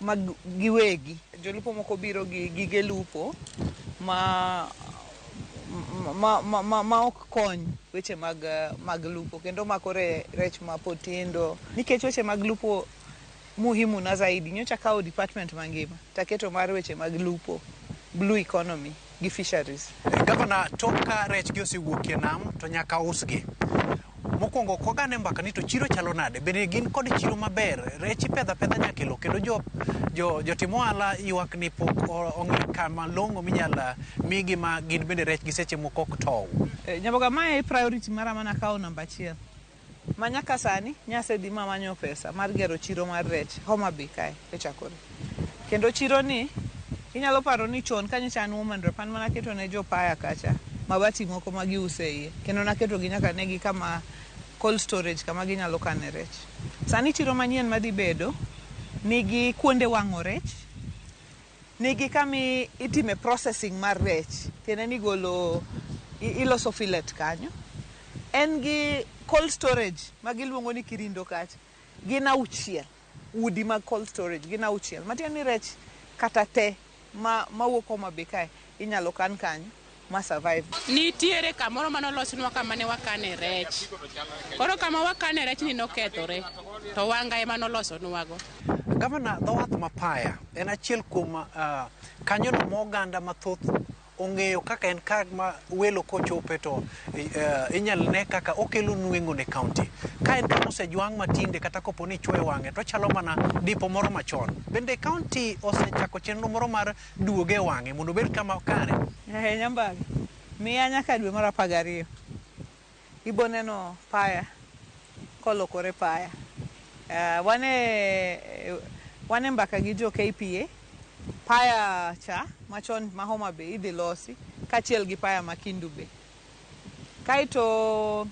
mag giwegi. Jolupo moko biro gi gige lupo ma ok kony weche mag lupo kendo mako rech ma pod tindo. Nikech weche mag lupo muhimu na zaidi. Nyocha kawo department mangima taketo mar weche mag lupo, blue economy gi fisheries. Gavana, tok ka rech gi osewuok e nam to nyaka usgi. Mokwongo ok wagane mbaka ni to chiro chalo nade? Bende gin kod chiro maber? Rech ipedho apedha nyaka e lowo kendo jotim ohala ywak ni pok ong'i kama long'o minyal migi ma gin bende rech gi seche moko ok tow. Nyamboga, mae e priority mara mana kawo namba 1. Ma nyaka sani nyasedhi mamanyo pesa mar gero chiro mar rech Homa Bay kae e chakore. Kendo chiro ni inyalo paro ni chon kanyocha an woman rep an mana keto ne jopaya kacha mabati moko ma giuso e iye kendo naketo gi nyaka negi kama cold storage kama ginyalo kane rech. Sani chiro manyien madhi bedo nigi kuonde wang'o rech, nigi kama itime processing mar rech, tiende ni golo iloso fillet kanyo. En gi cold storage ma giluongo ni Kirindo kacha, gin auchiel, udi mag cold storage gin auchiel. Matiende ni rech kata te ma mawuok Homa Bay kae inyalo kan kanyo ma survive. Nitiere kamoro manolosnwa kama ne wakane rech. Koro kama wakane rech ni nokethore, to Wanga ema nolosonwago. Gavana, dho wath ma Paya en achiel kuom kanyono ma oganda mathoth ong'eyo kaka en kama welo kochope to inyal ne kaka okelo nweng'o ne kaunti. Ka en kama osejwang' matinde kata kopo ni ichwoyo wang'e to ochalo mana dipo moro machon. Bende kaunti osechako chenro moro mar duoge e wang'e mondo obed kama kare? Nyambaga, miya nyaka dwe mar 12. Ibo neno Paya kolokore Paya. Wane mbaka gi jo KPA. Paya cha machon ma Homa Bay idhi losi kaachiel gi Paya ma Kindu Bay. Kaeto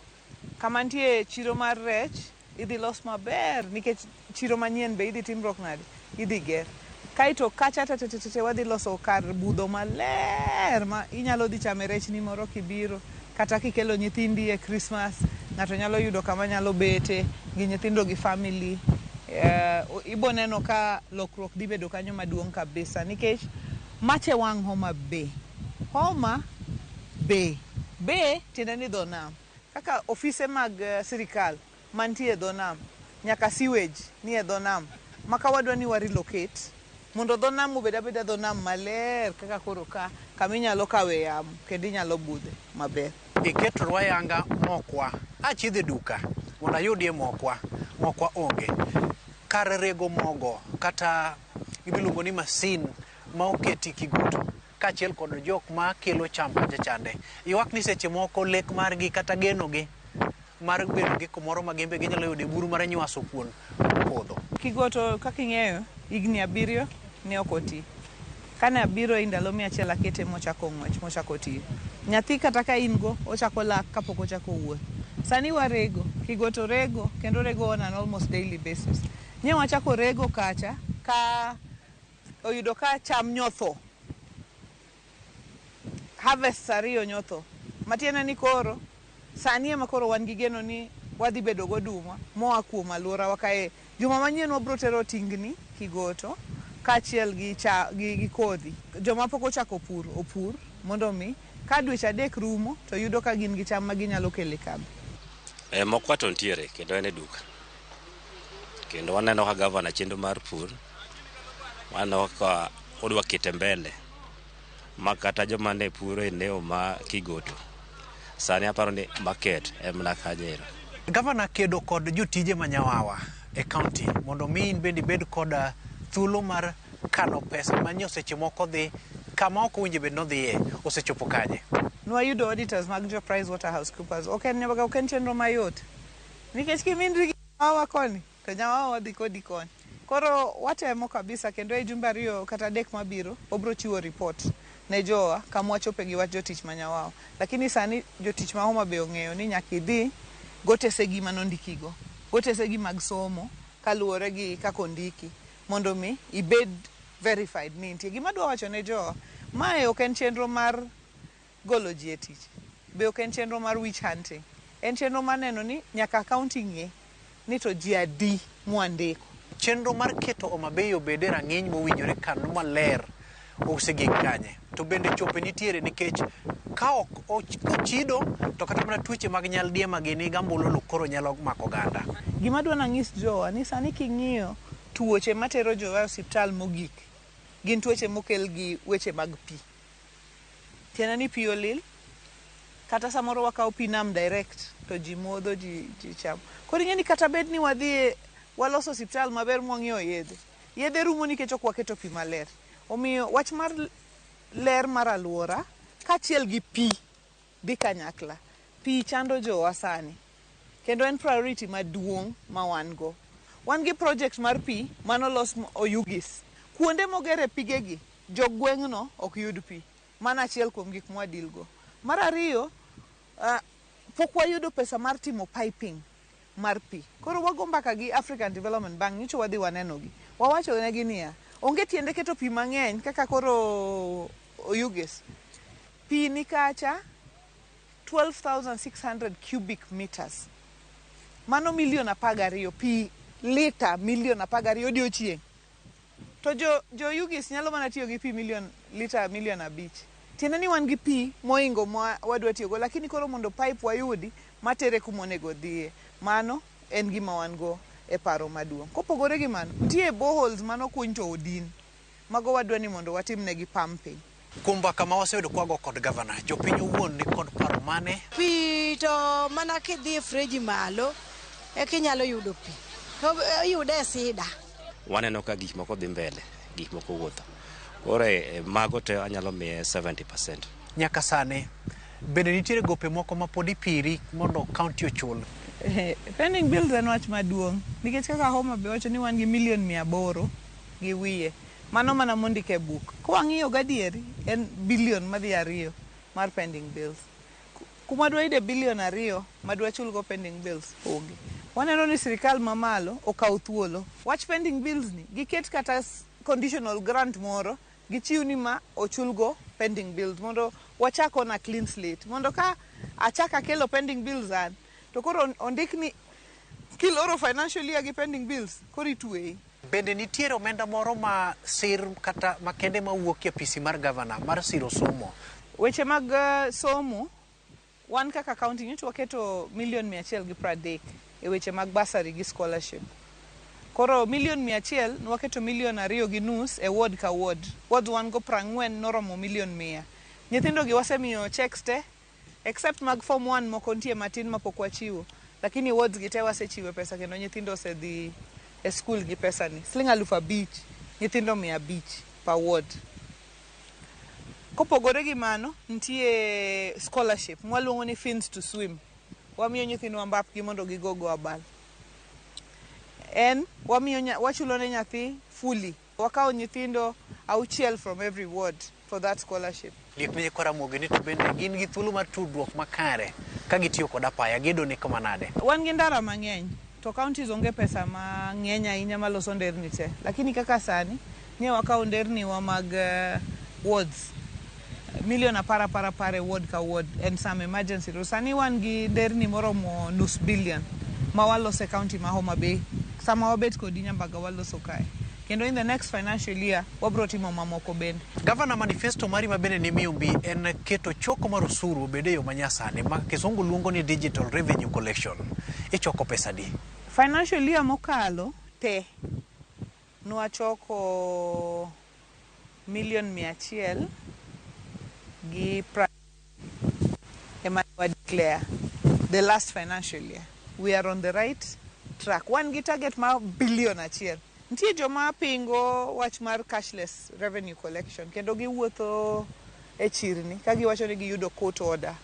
kama nitie chiro mar rech idhi los maber nikech chiro manyien be idhi timruok nade? Idhi ger. Kaeto kacha te wadhi loso kar budho maler ma inyalo dhi chame rechni moro kibiro kata kikelo nyithindi e Christmas ng'ato nyalo yudo kama nyalo bete gi nyithindo gi family. Ibo neno ka lokruok dhi bedo kanyo maduong' kabisa nikech mache wang' Homa Bay. Homa Bay. Bay tiende ni dho nam. Kaka ofise mag sirikal mantie e dho nam nyaka sewage ni e dho nam ma ka wadwa ni wa relocate mondo dho nam obed abeda dho nam maler kaka koro ka kama inyalo kawe yamo kendo inyalo budhe maber. Iketo yanga mokwa achidhe duka mondo ayudie mokwa, mokwa onge. Kar rego mogo kata gimiluongo ni masin ma oketi Kigutu kaachiel kod jok ma kelo cham kacha chande. Ywak ni seche moko lek margi kata geno gi mar bedo gi kumoro ma gin be ginyalo yude buru mar nywaso kuon podho. Kigoto kaka ing'eyo higni 7 ne ok oti. Kane abiro e ndalo 100 akete mochako ng'wech mochako tiyo. Nyathi kata ka in go ochako lak kapok ochako wuoth. Sani warego, Kigoto rego kendo rego on an almost daily basis. Nye wachako rego kacha ka oyudo ka cham nyotho. Harvest 2 nyotho. Matiende ni koro sani ema koro wan gi geno ni wadhi bedo goduma moa kuom alworawa kae. Juma manyien wabro tero tingni Kigoto kaachiel gi kodhi. Joma pok ochako pur opur mondo mi ka dweche 3 rumo to yudo ka gin gi cham ma ginyalo kelo e kambi. Mokwa to nitiere kendo en e duka. Kendo waneno ka gavana chenro mar pur waneno ka odwa kete mbele ma kata joma ne puro e eneo ma Kigoto sani aparo ni market en mana kanyo ero. Gavana kedo kod jotije manyawawa e kaunti mondo mi in bende ibed kod thuolo mar kano pesa manyo seche moko dhi kama ok owinjo bed nodhiye osechopo kanye. Nwayudo auditors mag jo PricewaterhouseCoopers. Ok en chenro mayot. Nikech kimindri gi nyawawa koni to nyawawa dhi kodi koni. Koro watemo kabisa kendo e jumbe 2 kata 3 mabiro obro chiwo report ne jowa kama wachope gi wach jotich ma nyawawa. Lakini sani jotich ma Homa Bay ong'eyo ni nyaka idhi gotesegi manondikigo. Gotesegi mag somo kaluwore gi kaka ondiki mondo mi ibed verified ni nitie. Gima adwa wacho ne jowa, mae ok en chenro mar golo ji e tich. Be ok en chenro mar witch hunting. En chenro mar neno ni nyaka county ng'e ni to ji adi mwandiko. Chenro mar keto Homa Bay obed e rang'iny mowinjore kano maler osegik kanye. To bende chope nitiere nikech ka ok ochido to kata mana tuoche mag nyaldiema gini gambululu koro nyalo mako oganda. Gima adwa nang'is jowa ni sani king'iyo tuoche matero jowa e osiptal mogik gin tuoche mokel gi weche mag pi. Tiende ni pi olil, kata samoro wakawo pi nam direct to ji modho, ji chamo. Koro ing'e ni kata bed ni wadhi waloso osiptal maber mwang'iewo yedhe. Yedhe rumo nikech ok waketo pi maler. Omiyo wach mar ler mar alwora kaachiel gi pi dhi kanyakla. Pi chando jowa sani. Kendo en priority maduong' ma wan go. Wan gi project mar pi manolos Oyugis. Kuonde mogere pigegi, jogweng'no ok yud pi. Mano achiel kuom gik mwa deal go. Mar ariyo, pok wayudo pesa mar timo piping mar pi. Koro wago mbaka gi African Development Bank, nyocha wadhi wanenogi. Wawacho negi niya, onge tiende keto pi mang'eny kaka koro Oyugis. Pi ni kacha 12,600 cubic meters. Mano milion 12 pi lita milion 12 odiochieng'. To jo Oyugis nyalo mana tiyo gi pi milion lita milion 5. Tiende ni wan gi pi moingo ma wadwa tiyogo, lakini koro mondo pipe wayudi matere kuma onego odhiye. Mano en gima wan go e paro maduong'. Kopogore gi mano, nitie boreholes manokuny to odin. Mago wadwa ni mondo watimnegi pumping. Kuom mbaka ma waseyudo kwago kod gavana, jopiny owuon ni kod paro mane? Pi to mana kidhi e freji malo eka inyalo yudo pi. To iyude e sida. Waneno ka gik moko dhi mbele, gik moko wuotho. Koro mago te anyalo miye 70%. Nyaka sani, bende nitiere gope moko ma pod ipiri mondo county ochul? Pending bills en wach maduong' nikech kaka Homa Bay wacho ni wan gi milion 800 gi wiye. Mano mana mondik e buk. Kwang'iyo gadieri en bilion madhi 2 mar pending bills. Kuma dwa yude bilion 2 madwa chulgo pending bills onge. Waneno ni sirikal mamalo okaw thuolo. Wach pending bills ni giket kata conditional grant moro gichiw ni ma ochulgo pending bills mondo wachak on a clean slate. Mondo ka achak akelo pending bills an to koro ondik ni kiloro financial year gi pending bills koro itweyi. Bende nitiere omenda moro ma sir kata makende mawuok e apisi mar gavana mar siro somo? Weche mag somo, wan kaka county nyocha waketo milion 130 e weche mag bursary gi scholarship. Koro milion 100 nwaketo milion 2.5 e ward ka ward. Wards wan go 40 noromo milion 100. Nyithindo gi wasemiyo checks te, except mag form 1 moko nitie matin mapok wachiwo. Lakini wards gi te wasechiwo pesa kendo nyithindo osedhi e school gi pesa ni. Siling 5,000, nyithindo 500 per ward. Kopogore gi mano, nitie scholarship mwaluongo ni Fins to Swim. Wamiyo nyithindwa mbapgi mondo gigogo abal. En wamiyo wachulo ne nyathi fully. Wakawo nyithindo 6 from every ward for that scholarship. Liek ne nyikwa Ramogi ni to bende gin gi thuolo mar tudruok makare ka gitiyo kod apaya, gedo ni kama nade? Wan gi ndara mang'eny to counties onge pesa mang'eny ahinya maloso nderni te. Lakini kaka sani, nye wakawo nderni wa mag wards milion 10 10 10 e ward ka ward and some emergency roads. Sani wan gi nderni moromo 0.5 billion ma waloso e county ma Homa Bay. Sama wabet kodi Nyambaga waloso kae. Kendo in the next financial year wabro timo mamoko bende. Gavana, manifesto mari ma bende ni miumbi en keto choko mar osuru obed e yo manyasani ma kisungu luongo ni digital revenue collection. Ichoko pesa di? Financial year mokalo te nwachoko milion 100 gi ema wa declare the last financial year. We are on the right track. Wan gi target mar bilion 1. Nitie joma pingo wach mar cashless revenue collection kendo giwuotho e chirni ka giwacho ni giyudo court order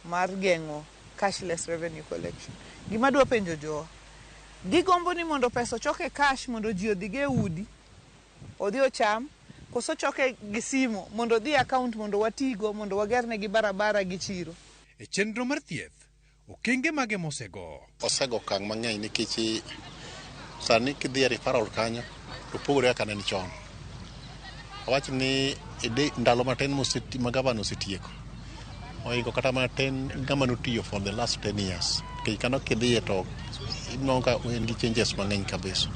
mar geng'o cashless revenue collection. Gima adwa penjo jowa, gigombo ni mondo pesa ochok e cash mondo ji odhi go e udi, odhi ocham, koso choke gi simo mondo odhi e account mondo watigo mondo wagernegi barabara gi chiro. E chenro mar thieth, okenge mage mosego? Osego okang' mang'eny nikech sani kidhi e referral kanyo to opogore kaka ne chon. Awach ni ndalo matin ma gavana osetieko oingo kata mana ten ng'ama notiyo for the last 10 years. Nikech kano kidhiye to inwang'o ka en gi changes mang'eny kabisa.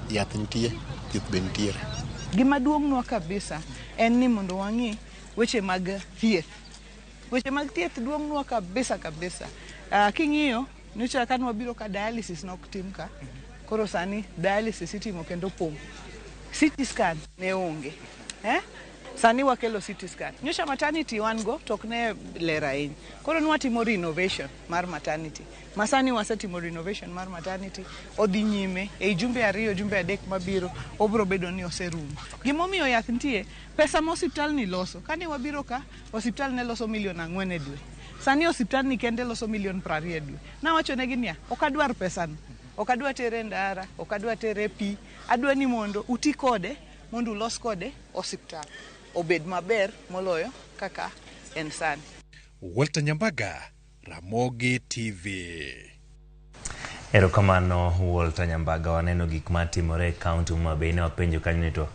Yath nitie, thieth be nitiere. Gima duong'nwa kabisa en ni mondo wang'i weche mag thieth. Weche mag thieth duong'nwa kabisa kabisa. King'iyo, nyocha ka nwabiro ka dialysis nok tim ka. Koro sani dialysis itimo kendo pong'. CT scan ne onge. Sani wakelo CT scan. Nyocha maternity wan go to ok ne ler ahinya. Koro nwatimo renovation mar maternity. Ma sani wasetimo renovation mar maternity, odhi nyime ei jumbe 2, jumbe 3 mabiro obro bedo ni oserumo. Gimomiyo yath nitie, pesa ma osiptal ni loso. Kane wabiro ka, osiptal ne loso milion 4 e dwe. Sani osiptandni kende loso milion 20 e dwe. Nawachonegi niya, ok adwar pesano, ok adwa tere e ndara, ok adwa tere e pi, adwa ni mondo uti kode mondo ulos kode osiptal obed maber moloyo kaka en sani. Walter Nyambaga, Ramogi TV. Erokamano Walter Nyambaga, waneno gik matimore e kaunti Homa Bay. Ne wapenjo kanyo ni to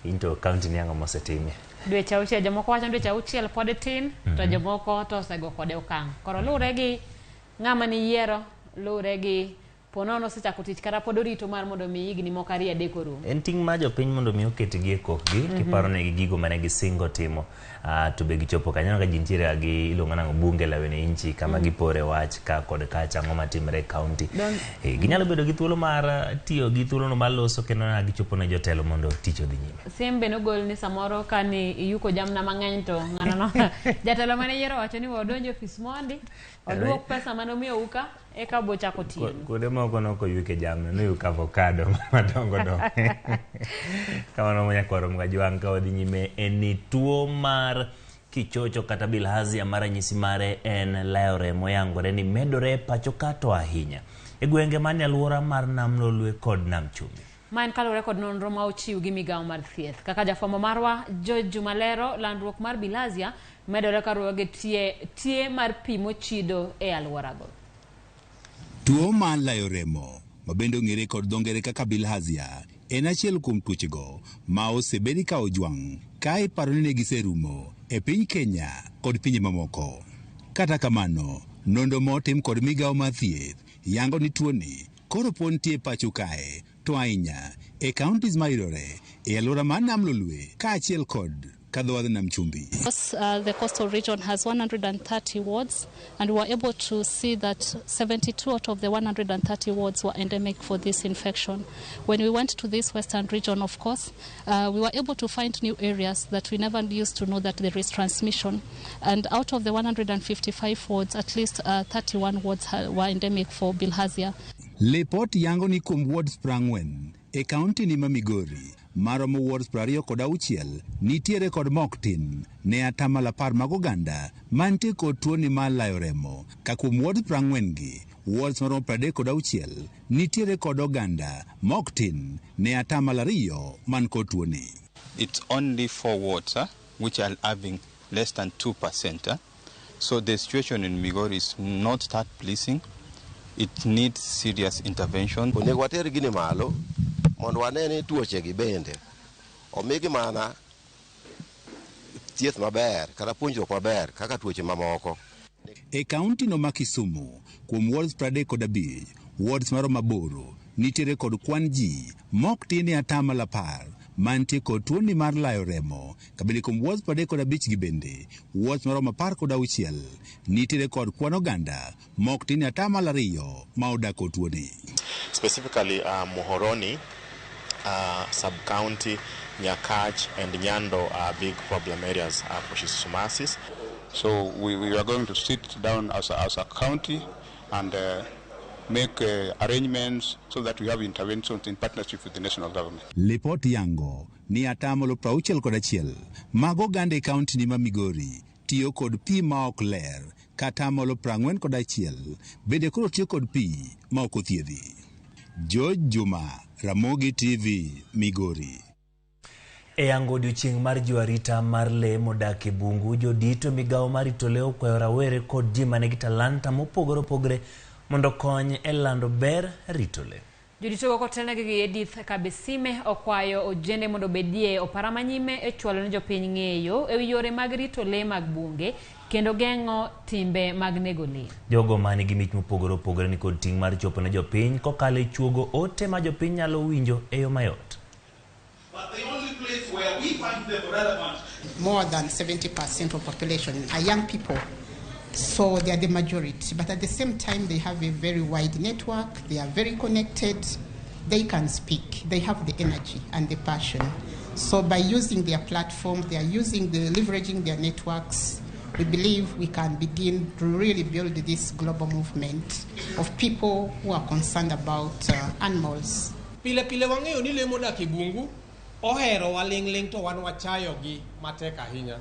in to kaunti ni ang'o mosetimie? Dweche 6, jomoko wacho ni dweche 6 pod tin, to jomoko to osego kode okang'. Koro luwre gi ng'ama niyiero, luwre gi ponono osechako tich kata pod orito mar mondo mi higni moko 2 3 orum. En ting' mar jopiny mondo mi oketgi e kokgi, kiparo negi gigo mane gisingo timo, to be gichopo kanyo. Ka ji nitiere gi iluongo nang'o bunge la wananchi kama gipore wach ka kod kacha ang'o matimore e kaunti. Ginyalo bedo gi thuolo mar tiyo gi thuolono mar loso kendo na gichopo ne jotelo mondo tich odhi nyime. Siem be nogol ni samoro ka ni iyuko jamna mang'eny to ng'ano no jatelo mane yiero wacho ni wadonjo e ofis mondi oduok pesa mane omiyou ka eka bochako tiyo. Kuonde moko nokoyuke jamna, noyuk avocado madongo dongo. Kamano nyakwaro Mgajwang' ka wadhi nyime en ni tuo mar kichocho kata bilharzia ma ranyisi mare en layo remo yangore ni medore pacho ka to ahinya e gwenge manie alwora mar Nam Lolwe kod Nam Chumbi. Ma en kaluwore kod nonro ma ochiw gi migawo mar thieth. Kaka jafwambo marwa George Juma lero, landruok mar bilharzia medore kaluwore gi tie mar pi mochido e alworago. Tuo mar layo remo, ma bende ong'ere kod dho ngere kaka bilharzia, en achiel kuom tuochego ma osebedi ka ojwang' ka iparo ni ne giserumo e piny Kenya kod pinje mamoko. Kata kamano, nonro motim kod migawo mar thieth yango ni tuoni koro pod nitie pacho kae, to ahinya e counties mayudore e alwora mar Nam Lolwe kaachiel kod kadho Nam Chumbi. The coastal region has 130 wards, and we were able to see that 72 out of the 130 wards were endemic for this infection. When we went to this western region, of course, we were able to find new areas that we never used to know that there is transmission. And out of the 155 wards, at least 31 wards were endemic for bilharzia. Lipot yango ni kuom wards 40 e kaunti ni ma Migori maromo wards 26 nitiere kod mok tin ne 10% mag oganda mantie kod tuoni mar layo remo, ka kuom wards 40 gi wards maromo 36 nitiere kod oganda mok tin ne 2% man kod tuoni. It's only 4 wards which are having less than 2%. So the situation in Migori is not that pleasing. It needs serious intervention. Onego water gini malo mondo wane ni tuoche gi bende omigi mana thieth maber kata puonjruok maber kaka tuoche mamoko. E kaunti no ma Kisumu, kuom wards 35, wards maromo 8 nitiere kod kwan ji mok tin e 10% mantie kod tuoni mar layo remo, kabende kuom wards 35 gi bende wards maromo 16 nitiere kod kwan oganda mok tin e 2% ma odak kod tuoni. Specifically Muhoroni sub-county, Nyakach and Nyando are big problem areas for schistosomiasis. So we are going to sit down as a county and make arrangements so that we have interventions in partnership with the national government. Lipot yango ni 61% mag oganda e kaunti ni ma Migori tiyo kod pi ma ok ler, kata 41% bende koro tiyo kod pi ma ok othiedhi. George Juma, Ramogi TV, Migori. E yango odiochieng' mar jo arita mar lee modak e bungu, jodito migawo mar rito lee okwayo rawere kod ji manigi talanta mopogore opogore mondo okony e lando ber rito lee. Joditogo kotelnegi gi Edith Kabesime okwayo ojende mondo obedie opara manyime e chwalo ne jopiny ng'eyo ewi yore mag rito lee mag bunge kendo geng'o timbe mag nego lee. Jogo manigi mich mopogore opogore ni kod ting' mar chopo ne jopiny kokalo e chuogo ote ma jopiny nyalo winjo e yo mayot. But the only place where we find them relevant. More than 70% of population are young people. So they are the majority, but at the same time they have a very wide network, they are very connected, they can speak, they have the energy and the passion. So by using their platform, they are using the leveraging their networks, we believe we can begin to really build this global movement of people who are concerned about animals. Pile pile wang'eyo ni lee modak e bungu ohero waling'ling' to wan wachayogi matek ahinya.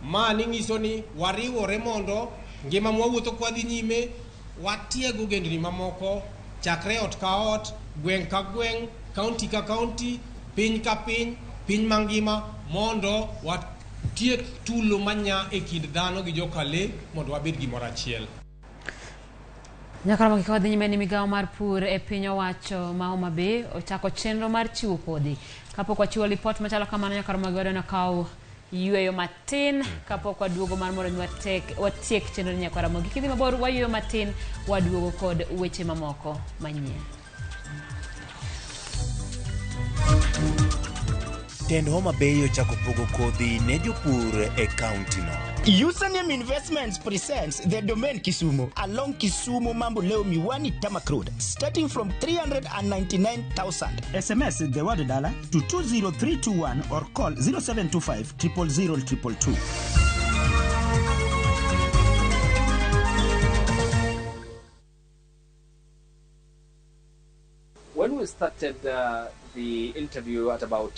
Ma nyiso ni wariwore mondo Ngima mwawuotho kwadhi nyime, watiego ogendni mamoko, chakre ot ka ot, gweng' ka gweng', kaunti ka kaunti, piny ka piny, piny mangima, mondo watiek tulo manya e kind dhano gi joka le mondo wabed gimoro achiel. Nyaka romo gik wadhi nyime ni migawo mar pur e piny owacho ma Homa Bay ochako chenro mar chiwo kodhi. Kapok wachiwo lipot machalo kamano nyaka romo gi wadwa kaw yweyo matin kapok waduogo mar mondo mi watiek chenro ni nyaka romo gi kidhi mabor wayweyo matin waduogo kod weche mamoko manyien. Tend Homa Bay ochako pogo kodhi ne jopur e kaunti no. Username Investments presents the Domain Kisumu along Kisumu Mamboleo Miwani Tarmac Road, starting from 399,000. SMS the word dollar to 20321 or call 0725 000 222. When we started the interview at about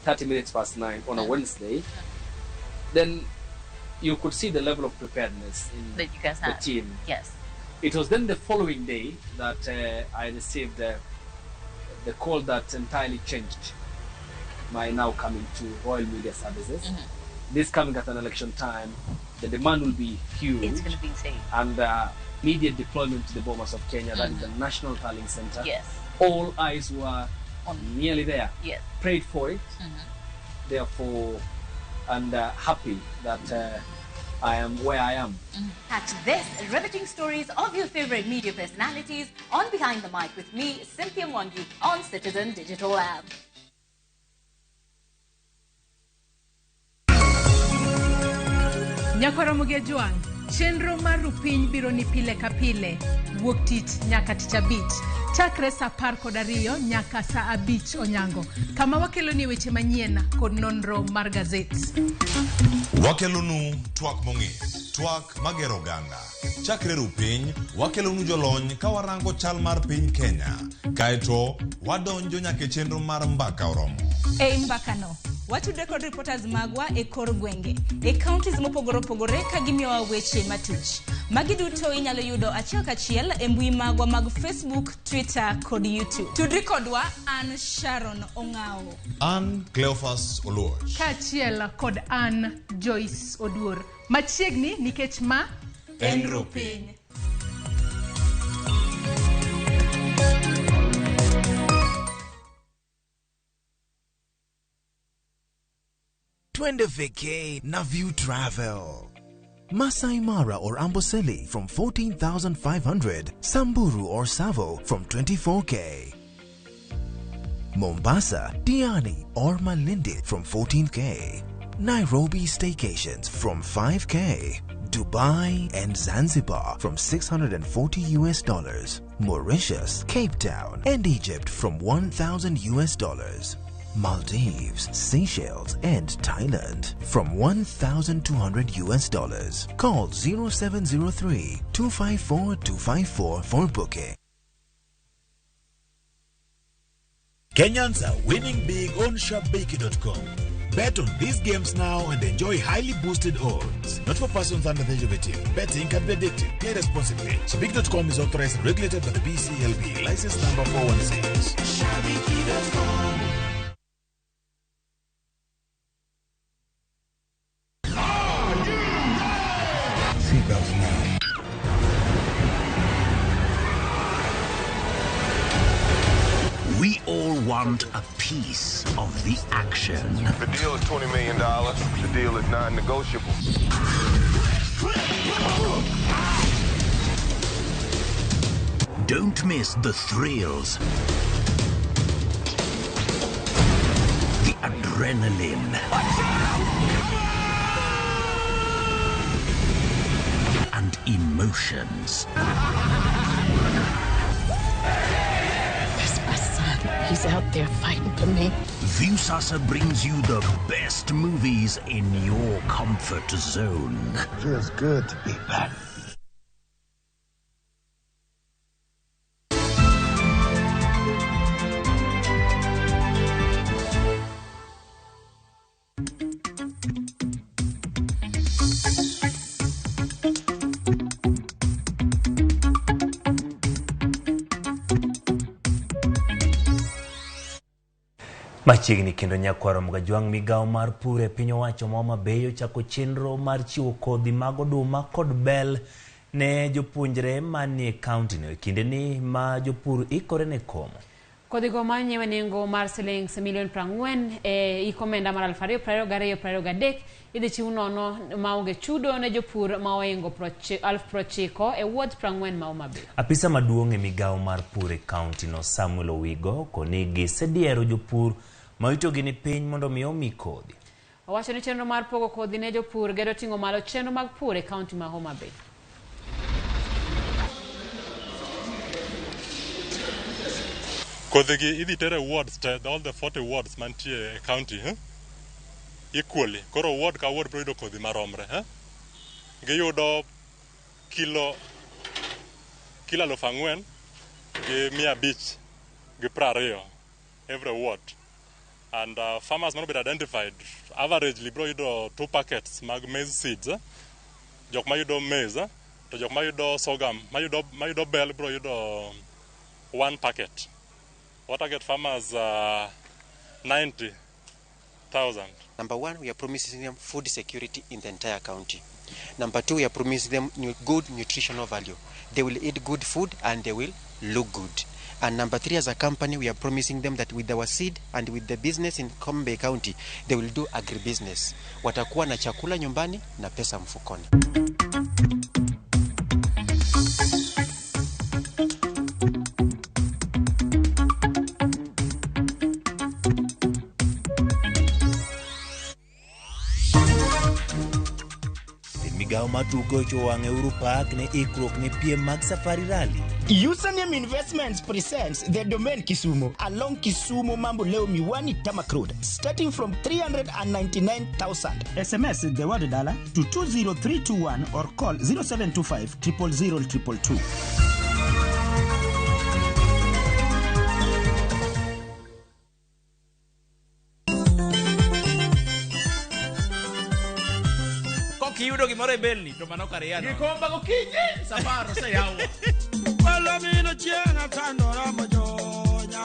9:30 on a Wednesday, then you could see the level of preparedness in that you guys the had. team. Yes. It was then the following day that I received the call that entirely changed my now coming to Royal Media Services. Mm-hmm. This coming at an election time, the demand will be huge. It's going to be insane. And immediate deployment to the Bomas of Kenya, that is the Mhm. National Tallying Center. Yes. All eyes were nearly there. Yes. Prayed for it, Mhm. therefore, and happy that I am where I am. Catch this riveting stories of your favorite media personalities on Behind the Mic with me, Cynthia Mwangi, on Citizen Digital App. Nyakoromogi Ajwang', chenro mar Rupiny biro ni pile ka pile, wuok tich nyaka tich abich, chakre saa 12 nyaka saa 5 onyango, kama wakeloni weche manyien kod nonro mar gazet. Wakelonu twak mong'ith, twak magero oganda. Chakre rupiny, wakelonu jolony ka warango chal mar piny Kenya. Kaeto, wadonjo nyaka e chenro mar mbaka oromo. Ei mbakano, watudre kod reporters magwa e kor gwenge, e counties mopogore opogore ka gimiyowa weche matuch. Magi duto inyalo yudo achiel kachiel e mbui magwa mag Facebook, Twitter kod YouTube. Tudri kodwa an Sharon Ong'awo. An Cleophas Oluoch. Kaachiel kod an Joyce Oduor. Machiegni nikech ma En Rupiny. Twende vacay na View Travel. Masai Mara or Amboseli from 14,500, Samburu or Savo from 24K. Mombasa, Diani or Malindi from 14K. Nairobi staycations from 5K. Dubai and Zanzibar from $640 US. Mauritius, Cape Town and Egypt from $1,000 US. Maldives, Seychelles and Thailand from $1,200 US. Call 0703 254 254 for booking. Kenyans are winning big on Shabiki.com. Bet on these games now and enjoy highly boosted odds. Not for persons under the age of 18. Betting can be addictive. Play responsibly. Shabiki.com is authorized and regulated by the BCLB. License number 416. Shabiki.com. Seatbelts now. We all want a piece of the action. The deal is $20 million. The deal is non-negotiable. Don't miss the thrills, the adrenaline, and emotions. That's my son. He's out there fighting for me. Viusasa brings you the best movies in your comfort zone. Feels good to be back. Machiegni kendo nyakwaro Mgajwang' migawo mar pur e piny owacho ma Homa Bay ochako chenro mar chiwo kodhi mag oduma kod bel ne jopuonjre manie kaunti no e kindeni ma jopur ikore ne komo. Kodhigo ma nyiewe nengo mar silings milion 40 e hik omenda mar 2022-2023 idhi chiw nono maonge chudo ne jopur ma ohingo 90,000 e ward 40 ma Homa Bay. Apisa maduong' e migawo mar pur e kaunti no Samuel Owigo koni gisediero jopur ma yutogi ni piny mondo mi omi kodhi. Owacho ni chenro mar pogo kodhi ne jopur gedo ting'o malo chenro mag pur e kaunti ma Homa Bay. Kodhi gi idhi tere wards te, all the 40 wards mantie e county, equally. Koro ward ka ward biro yudo kodhi maromre. Giyudo kilo 4,520 every ward. And farmers mano been identified, averagely biro yudo 2 packets mag maize seeds. Jok mayudo maize, to jok mayudo sorghum, mayudo bel biro yudo 1 packet. What target farmers 90,000. Number one, we are promising them food security in the entire county. Number two, we are promising them good nutritional value. They will eat good food and they will look good. And number three, as a company, we are promising them that with our seed and with the business in Homa Bay County, they will do agribusiness. Watakuwa na chakula nyumbani na pesa mfukoni. Migawo mar tuke ochowo wang'e Uhuru Park ne ikruok ne piem mag Safari Rally. Username Investments presents the Domain Kisumu along Kisumu Mamboleo Miwani Tarmac Road, starting from 399,000. SMS the word dollar to 20321 or call 0725 000 222. Kiyudo gimoro e belni to mano kar yano. Gikomba gokinyi safar oseyawo. Palomino chieng' atandora mojonya.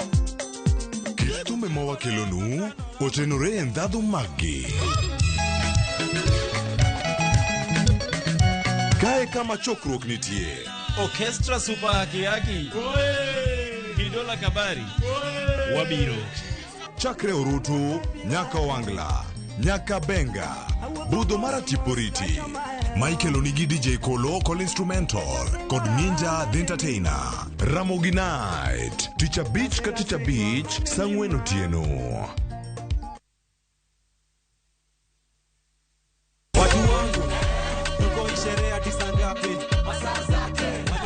Kit thumbe ma wakelonu otenore e ndhadhu maggi. Kae kama chokruok nitie. Orchestra Super Haki Haki. Kidola Kabari. Wabiro. Chakre Orutu nyaka Wangla. Nyaka Benga, budho mara Tiporiti. Michael Onigi DJ Kolo Kol Instrumental kod Ninja The Entertainer. Ramogi Night, Tich Abich ka Tich Abich, saa 4 otieno. Watu wangu, tuko sherehe hadi saa ngapi?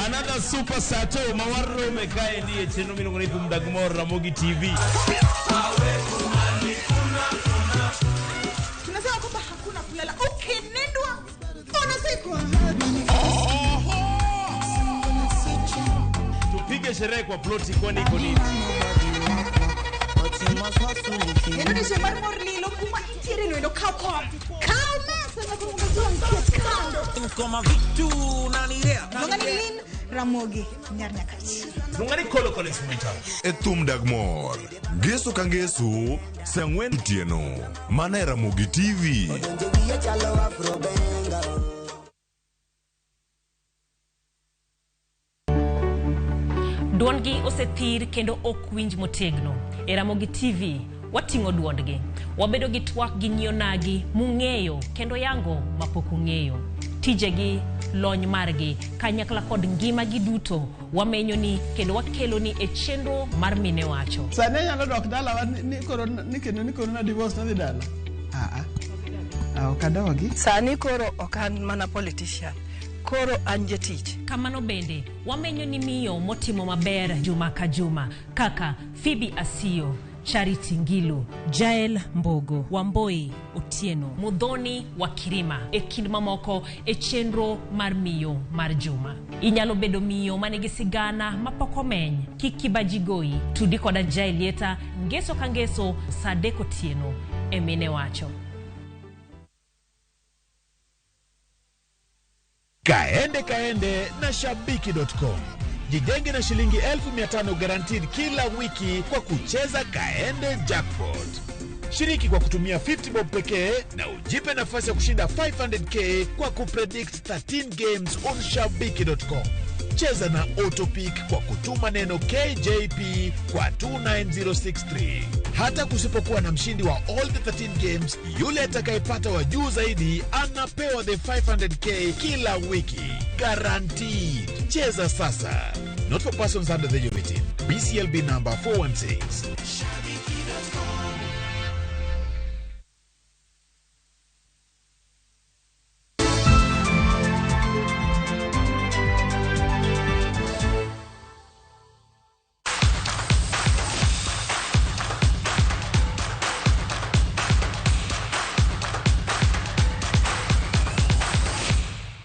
Another super sato mawarro mekae ndiye chenro miluongo ni Thum Dag Mor Ramogi TV. Tunasema kwamba hakuna kulala. Ukinendwa unasikwa. Tupige sherehe kwa ploti kwani iko nini? Eno ni shemar mor lilo kuma nitiere no endo kaw kom. Kaw mesa na kumugazua nkiet kando. Koma vitu nanirea. Longani lin Ramogi nyar nyakach. Longani kolo kolo instrumental. E Thum Dag Mor. Ngeso ka ngeso, saa 4 otieno. Mana e Ramogi TV. Duondgi osethir kendo ok winj motegno. E Ramogi TV wating'o duondgi. Wabedo gi twak gi ng'iyo nagi mung'eyo kendo yango mapok ung'eyo. Tijegi, lony margi, kanyakla kod ngimagi duto wamenyo ni kendo wakelo ni e chenro mar mine wacho. Sani anyalo dok dalawa ni koro ni kendo ni koro na divorce nadhi dala. Ok adogi. Sani koro ok an mana politician. Koro an jatich. Kamano bende wamenyo ni miyo motimo maber juma ka juma kaka Phoebe Asiyo, Charity Ngilu, Jael Mbogo, Wamboi Otieno, Mudhoni wa Kirima e kind mamoko e chenro mar miyo mar juma. Inyalo bedo miyo manigi sigana mapok omeny, kik kibaji goyi, tudi koda Jael Lieta ngeso ka ngeso saa 3 otieno e Mine Wacho. Kaende kaende na shabiki.com. Jijenge na shilingi 500,000 guaranteed kila wiki kwa kucheza Kaende Jackpot. Shiriki kwa kutumia 50 bob pekee na ujipe nafasi ya kushinda 500K kwa kupredict 13 games on shabiki.com. Cheza na Autopick kwa kutuma neno KJP kwa 29063. Hata kusipokuwa na mshindi wa all the 13 games, yule atakayepata wa juu zaidi anapewa the 500K kila wiki. Guaranteed. Cheza sasa. Not for persons under the age of 18. BCLB number 416.